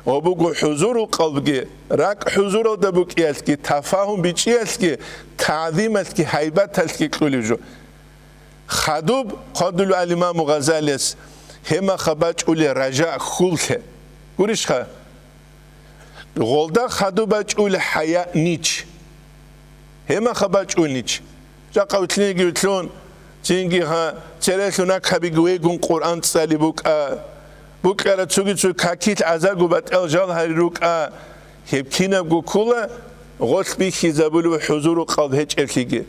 Гъо буго хӀузурул къалбги, ракӀ хӀузуралда букӀиялъги, тафагьум бичӀчӀиялъги, тагӀзималъги, гьайбаталъги кьолеб жо. Хадуб хъвадулев ал-Имаму Гъазалияс, гьеб махалъ бачӀула ражаъ, хьул лъе. Гурищха? Гъолда хадуб бачӀула хӀаяъ, нич. Гьеб махалъ бачӀула нич. Жакъа вилълъинеги вилълъун, цинги гьа, церелъун ракӀ гьабиги вегун Къуръан цӀали букӀа. БукӀараб цоги-цоги какилъ азарго батӀиял жал гьари рукӀа. Гьеб кинабго ккола гъолъ бихьизабулеб хӀузуру къалб гьечӀеблъиги.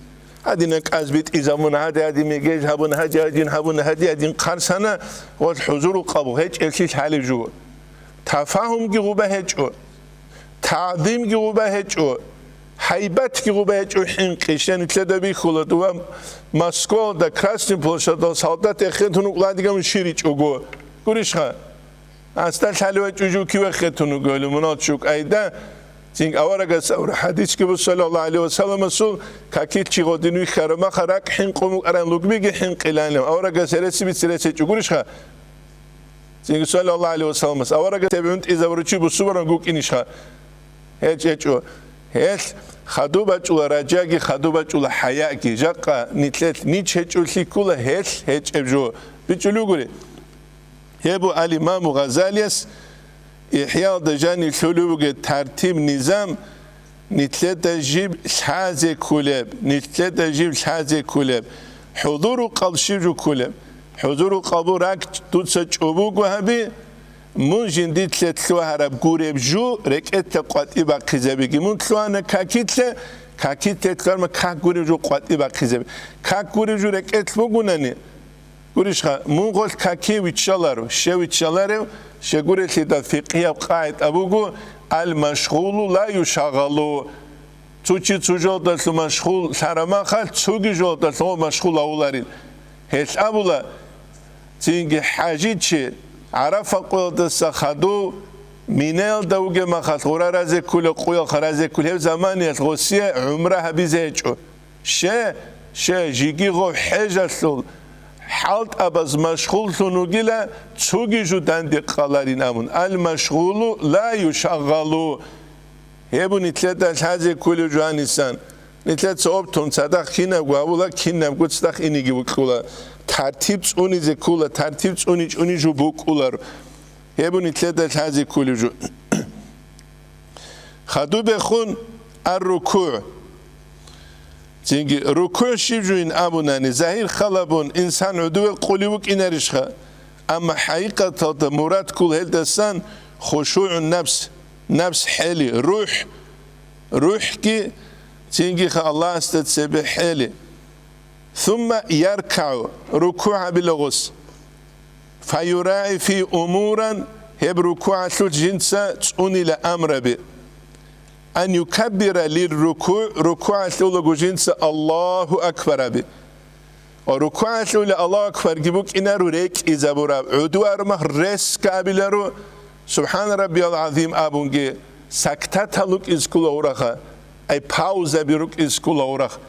Гьадинан кӀаз битӀизабуна, гьади-гьади мегеж гьабуна, гьади-гьадин гьабуна, гьади-гьадин хъарсана, гъолъ хӀузуру къалб гьечӀеблъи лъалеб жо. Тафагьумги гъуба гьечӀо, тагӀзимги гъуба гьечӀо, гьайбатги гъуба гьечӀо хӀинкъи. Щай, нилъеда бихьула, дова Москвалда Красный площадалда солдат эхетун вукӀа ладиган щиричӀого. Гурищха? Асда лъалев вачӀу жуки вехетун вугевали мунал чукӀайда, цинги аварагас авра хӀадисги буго, саллаллагьу гӀалайгьи ва салламасул, какил чи гъодин вихьараб махалъ ракӀ хӀинкъун букӀаран лугбиги хӀинкъиланилан. Аварагас гьереси бици рес гьечӀо гурищха? Цинги, саллаллагьу гӀалайгьи ва салламас, аварагас гьеб гӀунтӀизабурав чи бусурбабураб гукӀинищха? ГьечӀ, гьечӀо. Гьелъ хадуб бачӀула ражаги, хадуб бачӀула хӀаяъги. Жакъа нилъелъ нич гьечӀолъи ккола гьелъ гьечӀеб жо. БичӀчӀулев гури. Гьеб буго ал-Имаму Гъазалияс ИхӀяалда жаниб лъолеб бугеб тартиб-низам, нилъеда жиб лъазе кколеб, нилъеда жиб лъазе кколеб, хӀузуру къалб щиб жо кколеб? ХӀузуру къалбу ракӀ дуца чӀобого гьаби, мун жиндилъе лъугьараб гуреб жо рекӀелъа къватӀиб бахъизабиги. Мун лъугьана какилъе, какилъе лъугьарма как гуреб жо къватӀиб бахъизаби. Как гуреб жо рекӀелъ бугунани, гурищха, мун гъолъ каке виччаларо, щай виччаларев, щайгурелъидал фикъгьияб къагӀида буго: «Ал-машгъулу ла юшагъалу». Цо чи цо жоялдалъун машгъул лъараб махалъ, цоги жоялдалъун гъо машгъул гьавуларин. Гьелъ абула, цинги хӀажичи ГӀарафа къоялдаса хадув Минаялда вугеб махалъ гъура разе ккула, къуялха разе ккула, гьеб заманиялъ гъосие гӀумра гьабизе гьечӀо. Ще, ще, жиги гъов хӀежалъул хӀалтӀабаз машгъуллъун вугила, цоги жо данде къаларин абун. Ал-машгъулу ла юшагъалу. Гьеб нилъеда лъазе кколев жо гьанисан. Нилъеца оптун цадахъ кинабго гьабула, кинабго цадахъ инеги вукьула. Тартиб цӀунизе ккола, тартиб цӀуни-чӀуни жо букӀуларо. Гьеб нилъеда лъазе кколев жо. Хадубехун ар-рукугӀ. Цинги рукугӀ щиб жуин абунани, загьир халабун инсан гӀодове къулев вукӀинарищха? Амма хӀакъикъаталда мурад ккола гьелдасан хушугӀун напс, напс хӀели, рухӀ, рухӀги цингиха Аллагьасда цебе хӀели. Сумма яркагӀу, рукугӀ гьабила гъос. ФаюрагӀи фи умуран, гьеб рукугӀалъулъ жинца цӀунила амраби. Ан юкаббира лир рукугӀ, рукугӀалъулаго жинца Аллагьу акбар аби. Ва рукугӀалъула Аллагьу акбарги букӀинаро рекӀизабураб, гӀодуар мах ресго абиларо, СубхӀана раббиял гӀазим абунги, сактатал рукӀиз ккола гъураха, ай паузаби рукӀиз ккола гъурах.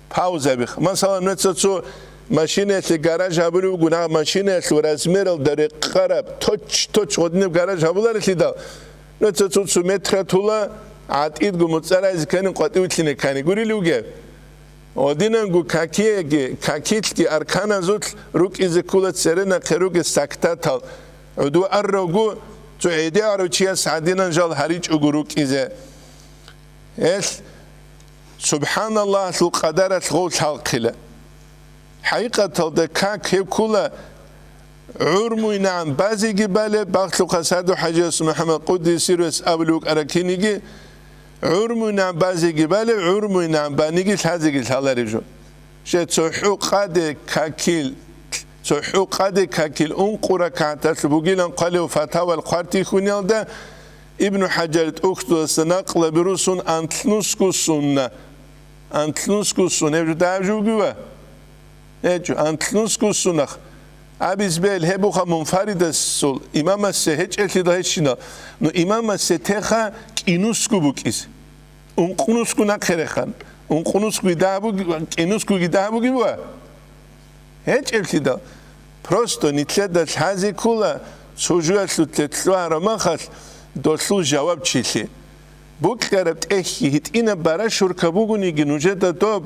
Паузабих. Масала, нуца цо машинаялъе гараж гьабулев вуго, нагъ машинаялъул размералда рекъараб, точ-точ гъодинаб гараж гьабуларелъидал, нуца цо-цо метра тула, гӀатӀидго муцӀаразе ккани къватӀивлъине ккани гурилев вугев? Гъодинанго какиеги, какилъги арканазулъ рукӀизе ккола цере нахъе ругел сактатал. ГӀодов арравго, цо гӀедегӀарав чияс гьадинан жал гьаричӀого рукӀизе. Гьелъ СубхӀаналлагьалъул къадаралъ гъов лъалхъила. ХӀакъикъаталда как гьеб ккола, гӀурмуйнагӀан базеги балеб, бахлъухъа Саду-ХӀажияс МухӀаммад Къуддиси сирругьу абулев вукӀарав киниги, гӀурмуйнагӀан базеги балеб, гӀурмуйнагӀан баниги лъазеги лъалареб жо. Щай цохӀо къаде какил, цохӀо къаде какил ункъо ракагӀаталъ бугилан хъвалев Фатавал хъвартихьуниялда Ибну ХӀажар тӀухьдуласа накълаби русун анлънусго сунна. Анлънусго сун, гьеб жо дагьаб жо бугева? ГьечӀо, анлънусго сунах. Абиз бел гьеб буха мунфаридасул, имамасе гьечӀелъидал гьечӀинал. Ну имамасе теха кӀинусго букӀизе. Ункънусго нахъе рехан. Ункънусгоги дагьаб буги-, кӀинусгоги дагьаб бугеб ва? ГьечӀеблъидал. Просто нилъеда лъазе ккола, цо жуялъулъе лъугьараб махалъ долъул жаваб чилъи. Букьараб тӀехьги гьитӀинаб барашурка бугониги нужеда доб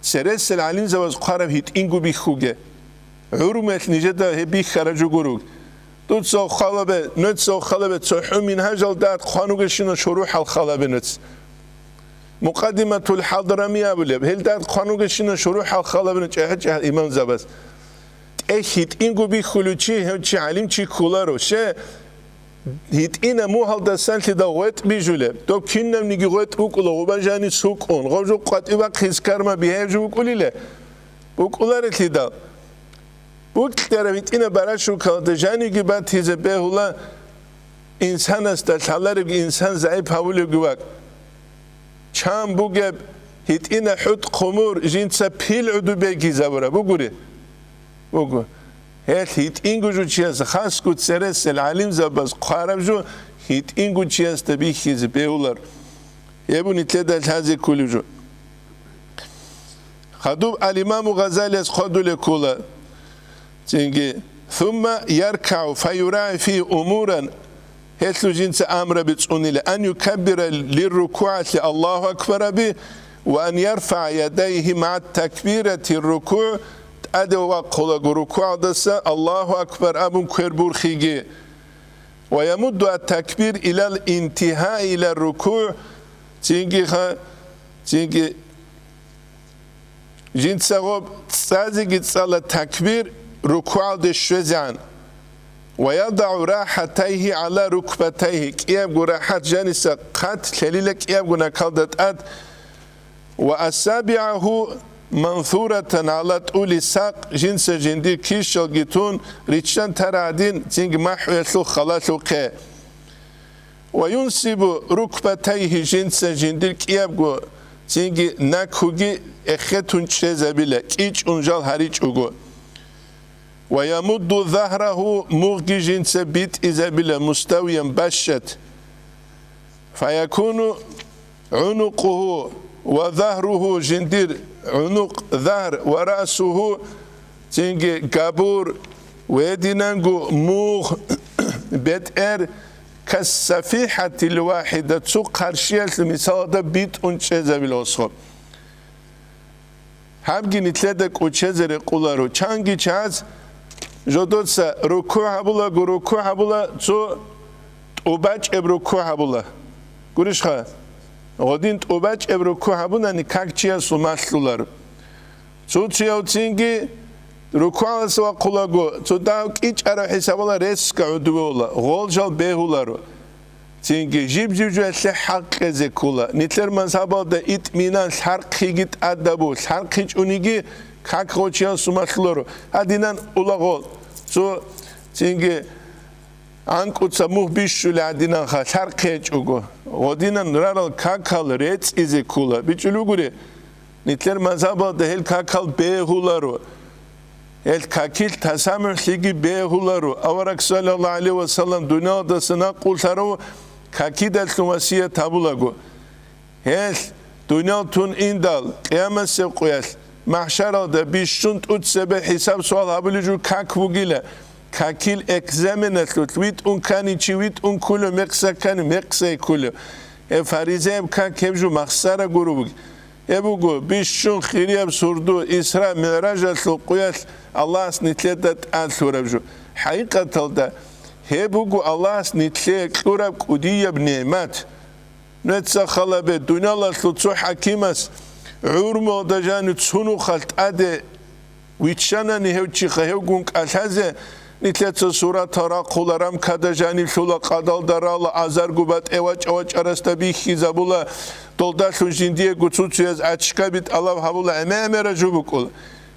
цересел гӀалимзабаз хъвараб гьитӀинго бихьуге. ГӀурмуялъ нижеда гьеб бихьараб жо гуруг. Дуца хъалабе, нуца хъалабе цохӀо мингьажал дагь хъван вугещина шурухӀал халабе нуц. Мукъаддиматул ХӀадарамия абулеб, гьел дагь хъван вугещина шурухӀал халабе нуц чӀахӀи-чӀахӀ имамзабаз. ТӀехь гьитӀинго бихьулев чи, гьев чи гӀалимчи кколаро. Ще гьитӀина мугьалдасанлъидал гъветӀ бижулеб. Доб кинабниги гъветӀ букӀула гъуба жанис вукӀун, гъов жо къватӀибахъиз карма бигьаяб жо букӀулиле? БукӀуларелъидал. Букьараб гьитӀинаб барашулкалда жаниги батизе бегьула, инсанасда лъаларебги инсан загӀип гьавулевги вакӀ. Чан бугеб гьитӀина хӀутӀ хъумур жинца пил гӀуду бегизабураб бугури? Буго. Гьелъ гьитӀинго жо чияс хасго цересел гӀалимзабаз хъвараб жо гьитӀинго чиясда бихьизе бегьулар. Гьеб нилъеда лъазе кколеб жо. Хадуб ал-Имаму Гъазалияс хъвадулеб ккола. Цинги, ثم يركع فيراعي فيه أمورا, гьелъул жинца амраби цӀунила, أن يكبر للركوع, Аллагьу акбараби, وأن يرفع يديه مع تكبيرة الركوع, тӀаде вахъулаго рукугӀалдаса Аллагьу акбар абун квер бурхиги. ويمد التكبير إلى الانتهاء إلى الركوع, цинги ха-, цинги Жинца гъоб цӀазеги цӀала такбир рукугӀалде щвезегӀан. ويضع راحتيه على ركبتيه, кӀиябго рахӀат жаниса хъат лъелила кӀиябго накалда тӀад. وأصابعه منثورة على طول ساق, жинца жиндир кишалги тун, риччан тара гӀадин, цинги махӀуялъул халалъухъе. وينصب ركبتيه, жинца жиндир кӀиябго цинги накуги эхетун чӀезабила, кӀичӀун жал гьаричӀого. Ва ямудду загьрагьу, мугъги жинца битӀизабила муставиян бащад. Фаякуну гӀунукъугьу ва загьругьу, жиндир гӀунукъ, загьр, ва раъсугьу, цинги габур, ва гьединанго мугъ, бетӀер, кассафихӀатил вахӀида, цо хъарщиялъул мисалда битӀун чӀезабила осхо. Гьабги нилъеда кӀочезе рекъоларо. Чанги чаз жодоца рукугӀ гьабулаго, рукугӀ гьабула, цо тӀубачӀеб рукугӀ гьабула. Гурищха? Гъодин тӀубачӀеб рукугӀ гьабунани, как чиясул малъуларо. Цо-цояв цинги рукугӀаласа вахъулаго, цо дагь кӀичӀараб хӀисабала реццги гӀодове ула, гъол жал бегьуларо. Цинги жиб-жиб жоялъе хӀакъ кьезе ккола. Нилъер мазгьабалда итӀминан лъархъиги тӀадабу, лъархъичӀониги как гъочиясул малъуларо. Гьадинан ула гъол. Цо цинги анкӀуца мугъ бищулеб гьадинанха лъархъи гьечӀого. Гъодинан рарал какал рецӀизе ккола. БичӀчӀулеб бугури, нилъер мазгьабалда гьел какал бегьуларо. Гьел какил тасамухӀлъиги бегьуларо. Авараг, саллаллагьу гӀалайгьи ва саллам, дуниялдаса накъулъарав какидалъун васият гьабулаго. Гьел дуниял тун индал, къиямасеб къоялъ, махӀшаралда бищун тӀоцебе хӀисаб-суал гьабулеб жо как бугила, какил экзаменалъулъ витӀун ккани чи витӀун кколев, мекъса ккани мекъсай кколев. Гьеб фаризаяб как гьеб жо махсара гуро бугеб. Гьеб буго бищун хирияб сурду, Исра-МигӀражалъул къоялъ Аллагьас нилъеда тӀад лъураб жо. ХӀакъикъаталда, гьеб буго Аллагьас нилъее кьураб кӀудияб нигӀмат. Нуца халабе, дуниялалъул цо хӀакимас гӀурмуялда жанив цо нухалъ тӀаде виччанани гьев чиха гьевгун кӀалъазе, нилъеца суратал рахъула, рамкада жанивлъула, къадалда рала, азарго батӀе вачӀа-вачӀарасда бихьизабула, долдалъун жиндиего цо-цояз ачкаби тӀалаб гьабула, гӀемер-гӀемераб жо букӀула.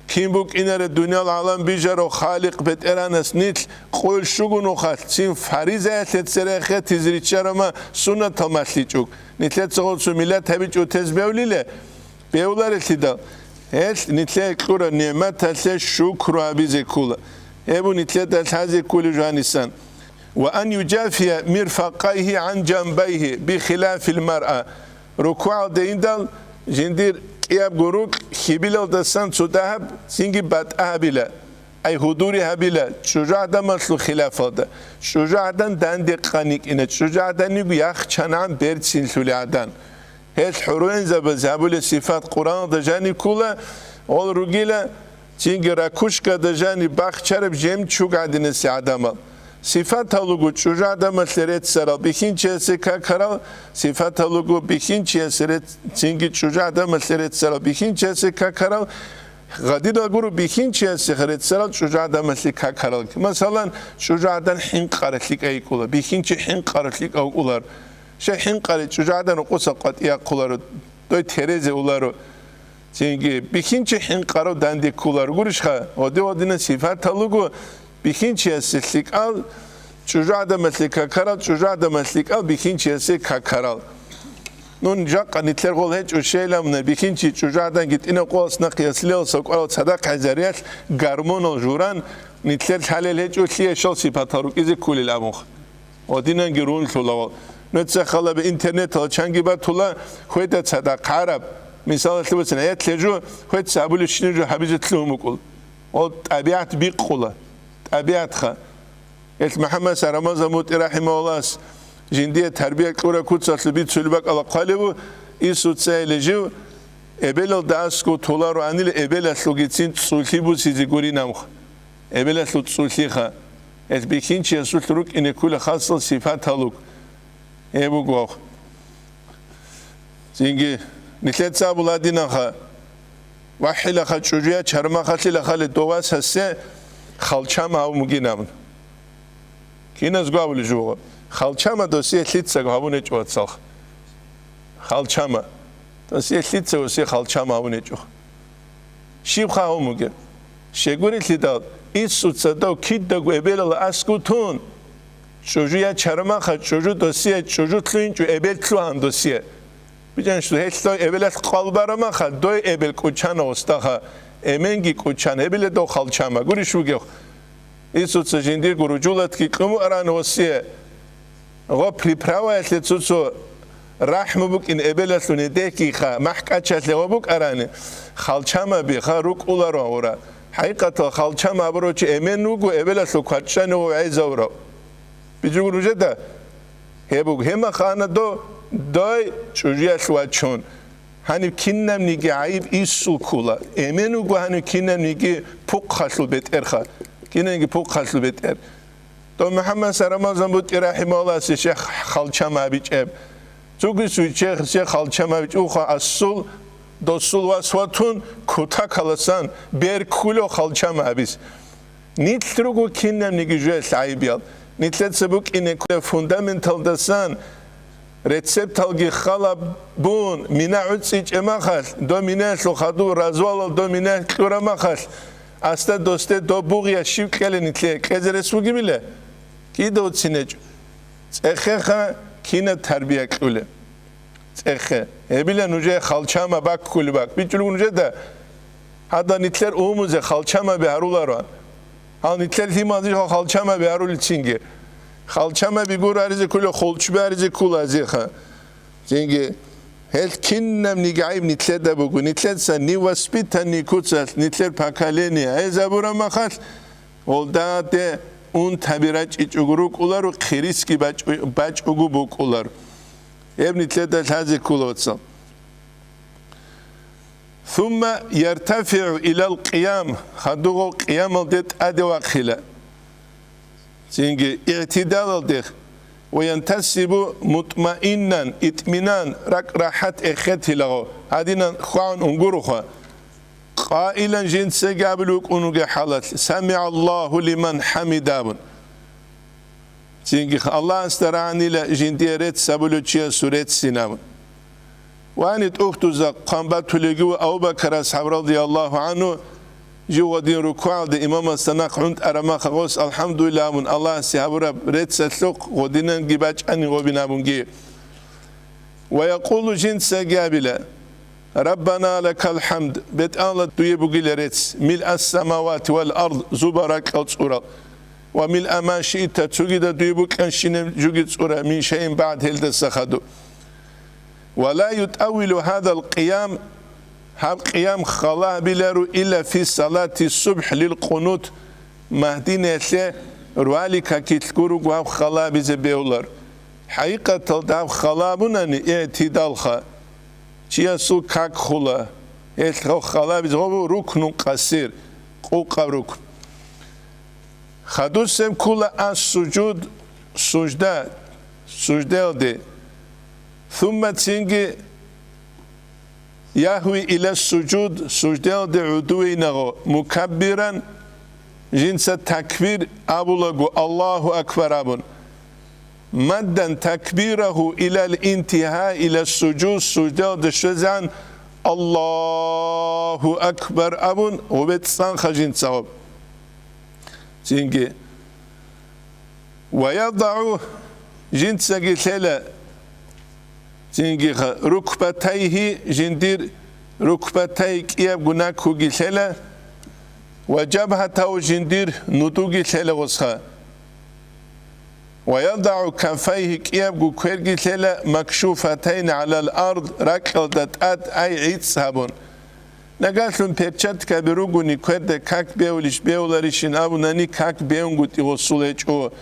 Кин букӀинаре дуниял гӀалам бижарав Халикъ БетӀергьанас нилъ къойил щуго нухалъ цин фаризаялъе цере хетизе риччарама суннатал малъичӀого. Нилъеца гъоцо миллат гьабичӀо тез бевлиле? Бевларелъидал, гьелъ нилъее кьураб нигӀматалъе шукру гьабизе ккола. Гьеб нилъеда лъазе кколеб жанисан. Ва ан южафия мирфакъайгьи гӀан жанбайгьи бихилафил маръа. РукугӀалде индал, жиндир кӀиябго рукӀ хьибилалдасан цо дагьаб цинги батӀа гьабила, ай гьудури гьабила, чӀужугӀадамалъул хилафалда. ЧӀужугӀадан данде къан йикӀина, чӀужугӀадан йиго яхчангӀан берцинлъулей гӀадан. Гьел хӀурайнзабаз гьабулеб сипат Къуръаналда жаниб ккола, гъол ругила, цинги ракушкада жаниб бахчараб жемчуг гӀадинасе гӀадамал. Сипатал руго чӀужугӀадамалъе реццарал, бихьинчиясе какарал, сипатал руго бихьинчиясе рецц-, цинги чӀужугӀадамалъе реццарал, бихьинчиясе какарал, гъадинал гуро бихьинчиясе реццарал чӀужугӀадамалъе какарал. Масалан, чӀужугӀадан хӀинкъараб лъикӀав йикӀула, бихьинчи хӀинкъараб лъикӀав вукӀулар. Щай хӀинкъараб чӀужугӀадан рукъуса къватӀияб хъуларо, дой терезе уларо. Цинги бихьинчи хӀинкъарав данде кколаро гурищха, гъоде-гъодинан сипатал руго бихьинчиясе лъикӀал, чӀужугӀадамалъе какарал, чӀужугӀадамалъе лъикӀал бихьинчиясе какарал. Нун жакъа нилъер гъол гьечӀо щайилан, бихьинчи чӀужугӀаданги тӀинаб къоялъ нахъе яслиялъ кӀварал цадахъ гӀезариялъ гормонал журан, нилъер лъалел гьечӀо лъие щал сипатал рукӀизе кколел абунха. Гъодинанги рунлъула. Нуца халабе интернеталда чанги батула, хведа цадахъ гьараб. Мисалалъе бицина, гьетлъе жо, хвеца гьабулебщинаб жо гьабизе лъугьун букӀул. Гъол тӀабигӀат бикъула. ТӀабигӀатха. Гьелъ МухӀаммад Рамазан МутӀи рахӀимагьуллагьас жиндие тарбия кьураб куцалъул бицулеб бакӀалда хъвалеб бу, инсуца гьеле жив эбелалда аскӀов толароанила эбелалъулгицин цӀулъи бусизе гурин абунха. Эбелалъул цӀулъиха. Гьелъ бихьинчиясулъ рукӀине ккола хасал сипатал руго. Гьеб буго. Цинги нилъеца абула гьадинанха, вахӀилаха чӀужуя чармахалъилахали дов васасе халчама гьавун бугин абун. Киназго абулеб жо буго? Халчама досие лъицаго гьавун гьечӀо, вацалха. Халчама. Досие лъица гьосие халчама гьавун гьечӀо. Щибха гьавун бугеб? Щегурелъидал, инсуца дов кидаго эбелалда аскӀов тун, чӀужуя чармаха, чӀужу досие, чӀужу лъугьинчӀо эбел лъугьан досие. БичӀанищ, гьелъ дой эбелалъ къвал барамаха, дой эбел кӀочана гъосдаха, эменги кӀочан, гьебиле дов халчама. Гурищ бугев? Исуца жиндирго ружулатги кьун букӀарани гъосие, гъо приправаялъе цо-цо рахӀму букӀин эбелалъул недехьгиха, махӀкӀачалъе гъо букӀарани, халчамаби ха рукӀуларо гъура. ХӀакъикъатал халчам абурав чи эмен вуго эбелалъул квачӀчӀани гъо гӀезавурав. Бижугу нужеда? Гьеб буго, гьемахана до, дой чӀужуялъ вачун. Гьаниб кинабниги гӀайиб исул ккула. Эмен вуго гьаниб кинабниги пухъалъул бетӀерха. Кинабниги пухъалъул бетӀер. Дов МухӀаммад Сарамазан бутӀи рахӀимагьуллагьасе щай халчам абичӀеб. Цуги суйчехъ, щай халчам абичӀеб, уха асул, досул вас ватун, кутакаласан, бер ккулев халчам абис. Нилъ руго кинабниги жуялъ гӀайибиял. Нилъеца букӀине кколеб фундаменталдасан рецепталги халаб бун, мина гӀуцӀичӀеб махалъ, дов минаялъул хадуб развалал дов минаялъ кьураб махалъ, асда досде доб бугъия щив кьела нилъее, кьезе рес бугебила? Кида уцинечӀо. ЦӀехеха кинаб тарбия кьулеб? ЦӀехе. Гьебила нужее халчама баккулеб бакӀ. БичӀулев нужеда, гьадаб нилъер умузе халчамаби гьаруларо. Гьал нилъер лъималазухъа халчамаби гьарулел цинги. Халчамаби гураризе ккула, холчби гьаризе ккула азеха. Цинги гьел кинабниги гӀайиб нилъеда буго. Нилъеца ни воспитанный куцалъ, нилъер поколение гӀезабураб махалъ, гъолдаде унтаби рачӀичӀого рукӀуларо, хирисги бачӀу-, бачӀого букӀуларо. Гьеб нилъеда лъазе ккола, вацал. Сумма яртафигӀу илал къиям, хадугъав къиямалде тӀаде вахъила. Цинги игӀтидалалде, ва янтасибу мутмаиннан, итминан, ракӀ-рахӀат эхетилаго, гьадинан хвагӀун унгуруха. Къаилан жинцаги абулев вукӀун вугеб хӀалалъ: «СамигӀаллагьу лиман хӀамида», – абун. Цинги Аллагьасда рагӀанила жиндие рецц гьабулев чиясул реццин абун. Вани тӀухьдуза хъван батулевги ва Абу Бакар асхӀаб радияллагьу гӀангьу жив гъодин рукугӀалде имамасда нахъ гӀунтӀараб махалъ гъос «АлхӀамдулиллагь» абун Аллагьасе гьабураб реццалъухъ гъодинанги бачӀани гъобин абунги. Ва якъулу, жинцаги абила: «Раббана лакал хӀамд», БетӀалла, дуе бугила рецц, «милъас самавати вал ард», зуба ракьал цӀурал, «ва милъа ма шиъта», цогидал дуе букӀанщинаб жуги цӀура, «мин шайин багӀд», гьелдаса хадуб. «Ва ла ютӀаввилу гьадал къиям», гьаб къиям хала гьабиларо, «илла фи салати субхӀ лил къунут», Магьдиналъе рвали какилъ гуруго гьаб хала гьабизе бегьулар. ХӀакъикъаталда гьаб хала абунани, игӀтидалха, чиясул как хула, гьелъ гьаб хала гьабизе гьабу рукнун къасир, къукъаб рукн. Хадусеб ккула ас-сужуд, сужда, суждаялде. Сумма, цинги, яхӀви илас-сужуд, суждаялде гӀодовейнагъо, мукаббиран, жинца такбир абулаго, Аллагьу акбар абун. Маддан такбирагьу илал интигьа илас-сужуд, суждаялде щвезегӀан, Аллагьу акбар абун, гъубе цӀанха жинца гъоб. Цинги. Ва ядагӀу, жинцаги лъела, цинги ха, рукбатайгьи, жиндир рукбатай кӀиябго накуги лъела, ва жабгьатагьу, жиндир нудуги лъела гъосха. Ва ядагӀу кафайгьи, кӀиябго кверги лъела, макшуфатайни гӀалал ард, ракьалда тӀад, ай гӀицӀ гьабун. Нагагьлъун перчаткаби ругони кверда как бевулищ бевуларищин абунани, как бевунгутӀи гъосул гьечӀо.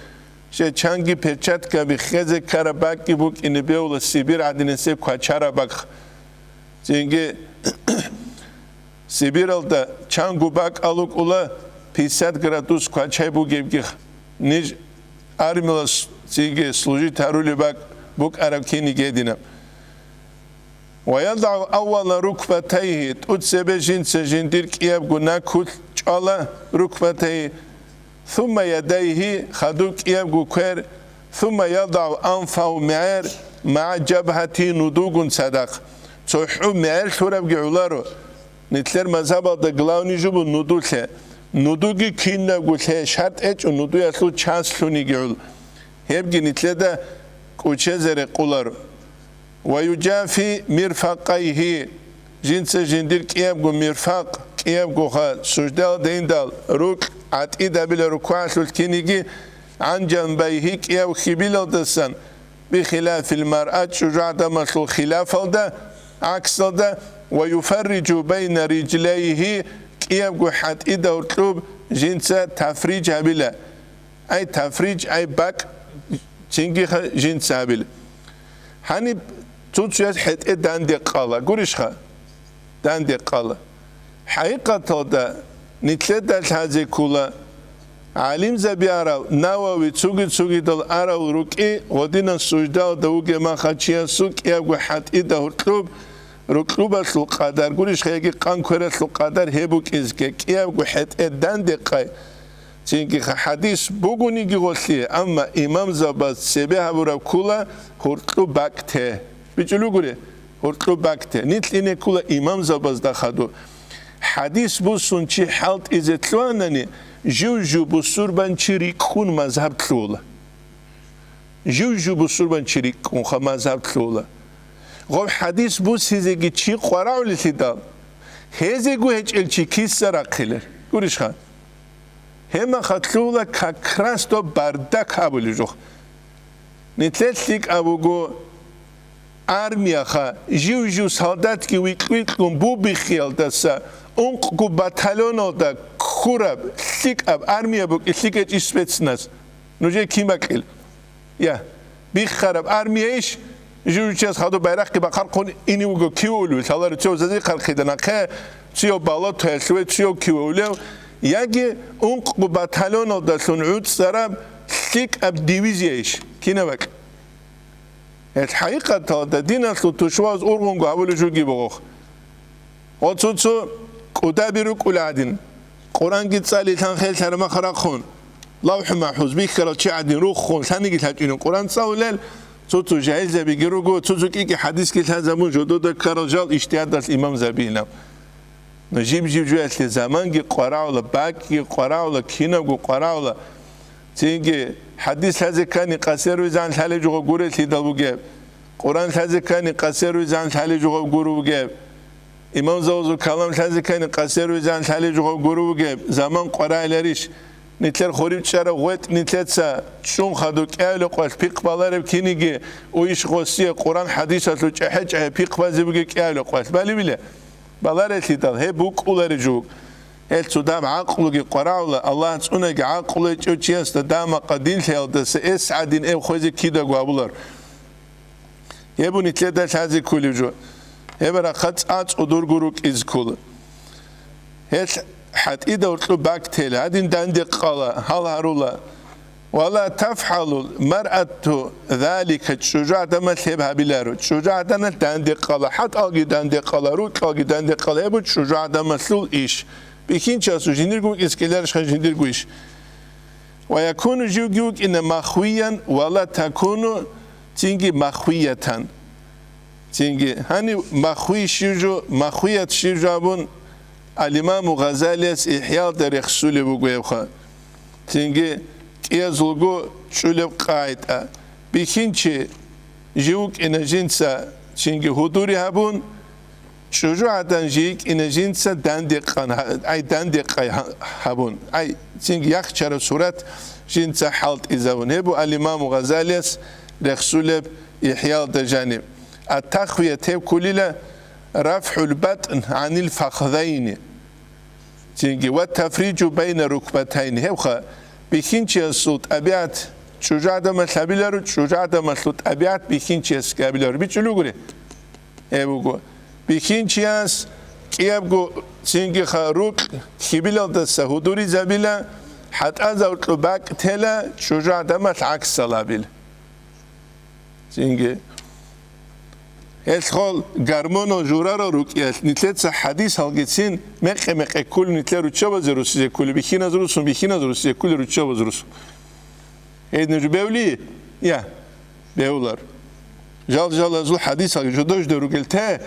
Щай чанги перчаткаби хезе ккараб бакӀги букӀине бевула Сибир гӀадинасеб квачараб бакӀ. Цинги Сибиралда чанго бакӀал рукӀула пятьдесят градус квачай бугебги, ниж армияла с-, цинги служить гьарулеб бакӀ букӀараб киниги гьединаб. Ва ядагӀу аввала рукбатайгьи, тӀоцебе жинца жиндир кӀиябго накулъ чӀвала рукбатайгьи, сумма ядайгьи, хадуб кӀиябго квер, сумма ядагӀу анфагьу, мегӀер, магӀа жабгьатигьи, нудугун цадахъ. ЦохӀо мегӀер лъурабги гӀоларо. Нилъер мазгьабалда главный жо буго нудулъе. Нудуги кинабго лъе шартӀ гьечӀо, нудуялъул час лъуниги гӀол. Гьебги нилъеда кӀучезе рекъоларо. Ва южафи мирфакъайгьи, жинца жиндир кӀиябго мирфакъ, кӀиябго ха, суждалда индал рукь хӀатӀидабила рукугӀалъулъ киниги, гӀан жанбайгьи, кӀияв хьибилалдасан, бихилафил маръа, чӀужугӀадамалъул хилафалда, гӀаксалда, ва юфарриджу байна риджлайгьи, кӀиябго хӀатӀида гьоркьоб жинца тафриж гьабила. Ай тафриж, ай бакӀ, цинги ха-, жинца гьабила. Гьаниб цо-цояс хӀетӀе данде къала, гурищха? Данде къала. ХӀакъикъаталда, нилъеда лъазе ккола, гӀалимзаби арал, Навави цуги-цугидал арал рукӀи, гъодинан суждаялда вугеб махачиясул кӀиябго хӀатӀида гьоркьоб, рукьубалъул къадар, гурищха, яги къан квералъул къадар гьеб букӀизеги, кӀиябго хӀетӀе данде къай. Цинги ха-, хӀадис бугониги гъолъие, амма имамзабаз цебе гьабураб ккола гьоркьоб бакӀ те. БичӀчӀулев гури, гьоркьоб бакӀ те. Нилъ ине ккола имамзабазда хадур. ХӀадис бусун чи хӀалтӀизе лъугьанани, жив-жив бусурбанчи рикӀкӀун мазгьаб лъугьула. Жив-жив бусурбанчи рикӀкӀунха мазгьаб лъугьула. Гъов хӀадис бусизеги чи къварагӀулелъидал, гьезего гьечӀел чи киса рахъилел? Гурищха? Гьеб махалъ лъугьула как раз доб бардак абулеб жо. Нилъер лъикӀаб буго армияха, жив-жив солдатги викь-викьун бубиххиялдаса ункъго батальоналда ккураб лъикӀаб армия букӀин, лъикӀ гьечӀищ спецназ. Нужее кин бакӀил? Я, биххараб армияйищ, жив-жив чияс хадуб байрахъги бахъархъун ине вуго киве улев, лъаларо цо зазихъархъида нахъе, цо болотоялъуве, цо киве улев, яги ункъго батальоналдалъун гӀуцӀараб лъикӀаб дивизияйищ? Кина бакӀ. Гьел хӀакъикъаталда диналъул тушбабаз ургъунго гьабулеб жуги бугох. Оцо-цо кӀудаби рукӀула гӀадин, Къуръанги цӀали лъан хел лъарамахъ рахъун, ЛавхӀу МахӀфуз бихьарал чи гӀадин руххун, лъаниги лъачӀинин Къуръан цӀалулел, цо-цо жагьилзабиги руго, цо-цо кӀи-кӀи хӀадисги лъазабун жодода ккарал жал ижтигьадалъ имамзабиинаб. Ну, жиб-жиб жоялъе заманги къварагӀула, бакӀги къварагӀула, кинабго къварагӀула. Цинги хӀадис лъазе ккани къасер визан лъалеб жо гурелъидал бугеб. Къуръан лъазе ккани къасер визан лъалеб жо гуро бугеб. Имамзабазул калам лъазе ккани къасер визан лъалеб жо гуро бугеб. Заман къварагӀиларищ? Нилъер хуриб чӀараб гъветӀ нилъеца чӀун хадуб кӀиабилеб къоялъ пихъ балареб киниги, уйищ гъосие Къуръан хӀадисалъул чӀахӀи-чӀахӀи пихъ базе бугеб кӀиабилеб къоялъ. Балебила? Баларелъидал, гьеб букӀулареб жо. Гьел цо даб гӀакълуги къварагӀула, Аллагь цӀунаги гӀакълу гьечӀев чиясда дагьа-макъа дин лъеялдаса эс гӀадин эб хвезе кидаго абулар. Гьеб нилъеда лъазе кколеб жо. Гьеб рахъа цӀа-цӀудурго рукӀизе ккола. Гьел хӀатӀида гьоркьоб бакӀ тела, гьадин данде къала, гьал гьарула. Ва ла тафгӀалул маръату залика, чӀужугӀаданалъ гьеб гьабиларо. ЧӀужугӀаданалъ данде къала, хӀатӀалги данде къала, рукьалги данде къала, гьеб чӀужугӀаданалъул иш. Бихьинчиясул жиндирго вукӀизе ккеларищха жиндирго иш? Ва якуну, живги вукӀина, махвиян, ва ла такуну, цинги махвиятан. Цинги, гьанив махви щив жо, махвият щив жо абун, ал-Имаму Гъазалияс ИхӀялда рехсулеб буго гьебха. Цинги, кӀиязулго чӀулеб къагӀида. Бихьинчи жив вукӀина жинца, цинги гьудури гьабун, чӀужугӀадан жий йикӀина жинца дандекъан гьа-, ай, дандекъай гьа-, гьабун, ай, цинги яхчараб сурат жинца хӀалтӀизабун. Гьеб буго ал-Имаму Гъазалияс рехсулеб ИхӀялда жаниб. Ат-тахвият гьеб кколила рафгӀул батӀн гӀанил фахзайни. Цинги, ва тафриджу байна рукбатайни. Гьебха, бихьинчиясул тӀабигӀат чӀужугӀаданалъ гьабиларо, чӀужугӀаданалъул тӀабигӀат бихьинчиясги гьабиларо. БичӀчӀулев гури? Гьеб буго. Бихьинчияс кӀиябго, цинги ха, рукь хьибилалдаса гьудуризабила, хӀатӀазаркьу бакӀ тела, чӀужугӀаданалъ гӀаксал гьабила. Цинги. Гьелъ хол гормонал журарал рукӀиналъ нилъеца хӀадисалгицин мекъи-мекъи кколеб, нилъер руччабазе русизе кколеб, бихьиназ русун, бихьиназ русизе кколеб, руччабаз русун. Гьедин жо бевли? Я, бевлар. Жал-жалазул хӀадисалги жодож-дор ругел те,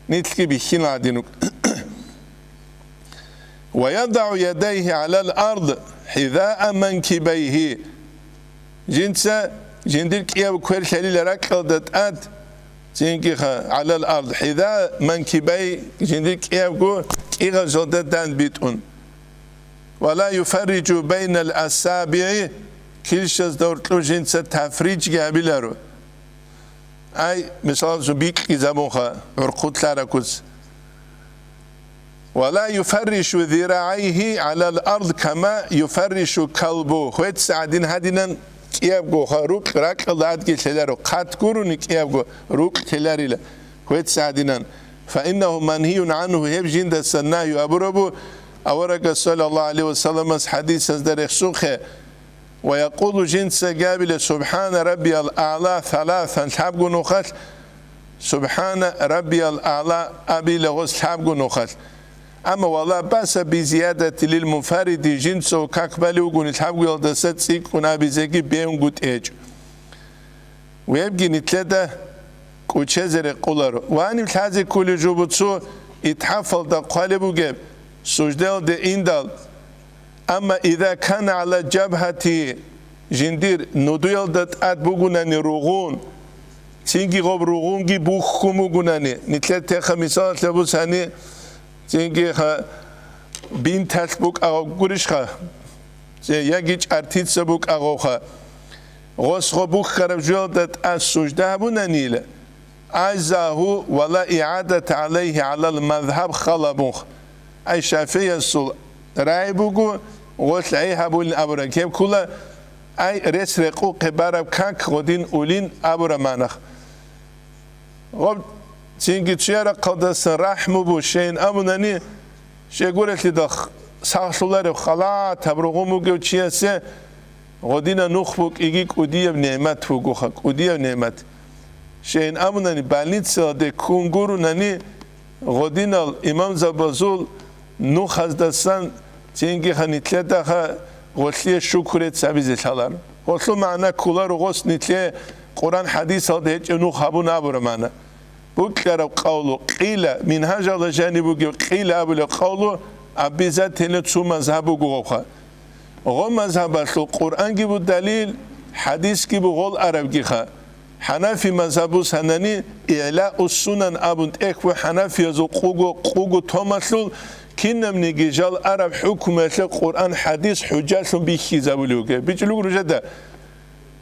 нилъги бихьин гӀадин рукӀ. «Ва ядагӀу ядайгьи гӀалал ард хӀизаа манкибайгьи». Жинца жиндир кӀияб квер лъалила ракьалда тӀад, цинги ха, гӀалал ард хӀизаа манкибайгьи, жиндир кӀиябго кӀигъазалда дандбитӀун. «Ва ла юфарриджу байнал асабигӀи», килщазда гьоркьоб жинца тафриджги гьабиларо. Ай, мисалалъе, бикьизабунха гӀурхъулъараб куц. «Ва ла юфарришу зирагӀайгьи гӀалал ард кама юфарришу калбу», хвеца гӀадин гьадинан кӀиябгоха, рукь ракьалда адги лъеларо, хъат гурони кӀиябго рукь лъеларила хвеца гӀадинан. «Фа иннагьу манхиюн гӀангьу», гьеб жиндасан нагью абурабу, аварагас, саллаллагьу гӀалайгьи ва салламас, хӀадисазда рехсухъе. «Ва якъулу», жинца гьабила, «Субхана раббиял аъла» саласан, лъабго нухалъ «Субхана раббиял аъла» абила гъос лъабго нухалъ. Амма «ва ла баса би зиядати лил мунфариди», жинцав как балев вугони лъабгоялдаса цӀикӀкӀун абизеги бегьунгутӀи гьечӀо. Вебги нилъеда кӀучезе рекъоларо. Ваниб лъазе кколеб жо буго цо итхӀафалда хъвалеб бугеб, суждаялде индал. Амма «иза кана гӀала жабгьати», жиндир нудуялда тӀад бугунани ругъун, цинги гъоб ругъунги бухьун бугунани, нилъер теха мисалалъе бусани, цинги ха бинталъ букӀа гъоб гурищха, ци яги чӀартица букӀа гъовха. Гъос гъо бухьараб жоялда тӀад сужда гьабунанила, «Азагьу ва ла игӀадата гӀалайгьи гӀалал мазгьаб» халабунх. Ай ШафигӀиясул рагӀи буго, гъолъ гӀей гьабулин абураб ккола, ай рес рекъухъе бараб как гъодин улин абураб манах. Гъоб цинги цуя рахъалдасан рахӀму бу, щайин абунани, щайгурелъидал сахлъулареб халатаб ругъун бугев чиясе гъодина нух букӀиги кӀудияб нигӀмат бугоха, кӀудияб нигӀмат. Щайин абунани, больницаялде ккун гурунани, гъодинал имамзабазул нухаздасан цинги ха нилъедаха гъолъие шукру рецц гьабизе лъаларо. Гъолъул магӀна кколаро гъос нилъее Къуръан-хӀадисалда гьечӀеб нух гьабун абураб магӀна. Букьараб къавлу, къила, Мингьажалда жаниб бугеб къила абулеб къавлу, обязательно цо мазгьаб буго гъобха. Гъо мазгьабалъул Къуръанги бу далил, хӀадисги бу гъол арабгиха. ХӀанафи мазгьаб бусанани, ИгӀлаус-Сунан абун тӀехь бу хӀанафиязул къуго, къуго томалъул, кинабниги жал араб хӀукмуялъе Къуръан-хӀадис хӀужалъун бихьизабулев вугев. БичӀчӀулев ругел жада.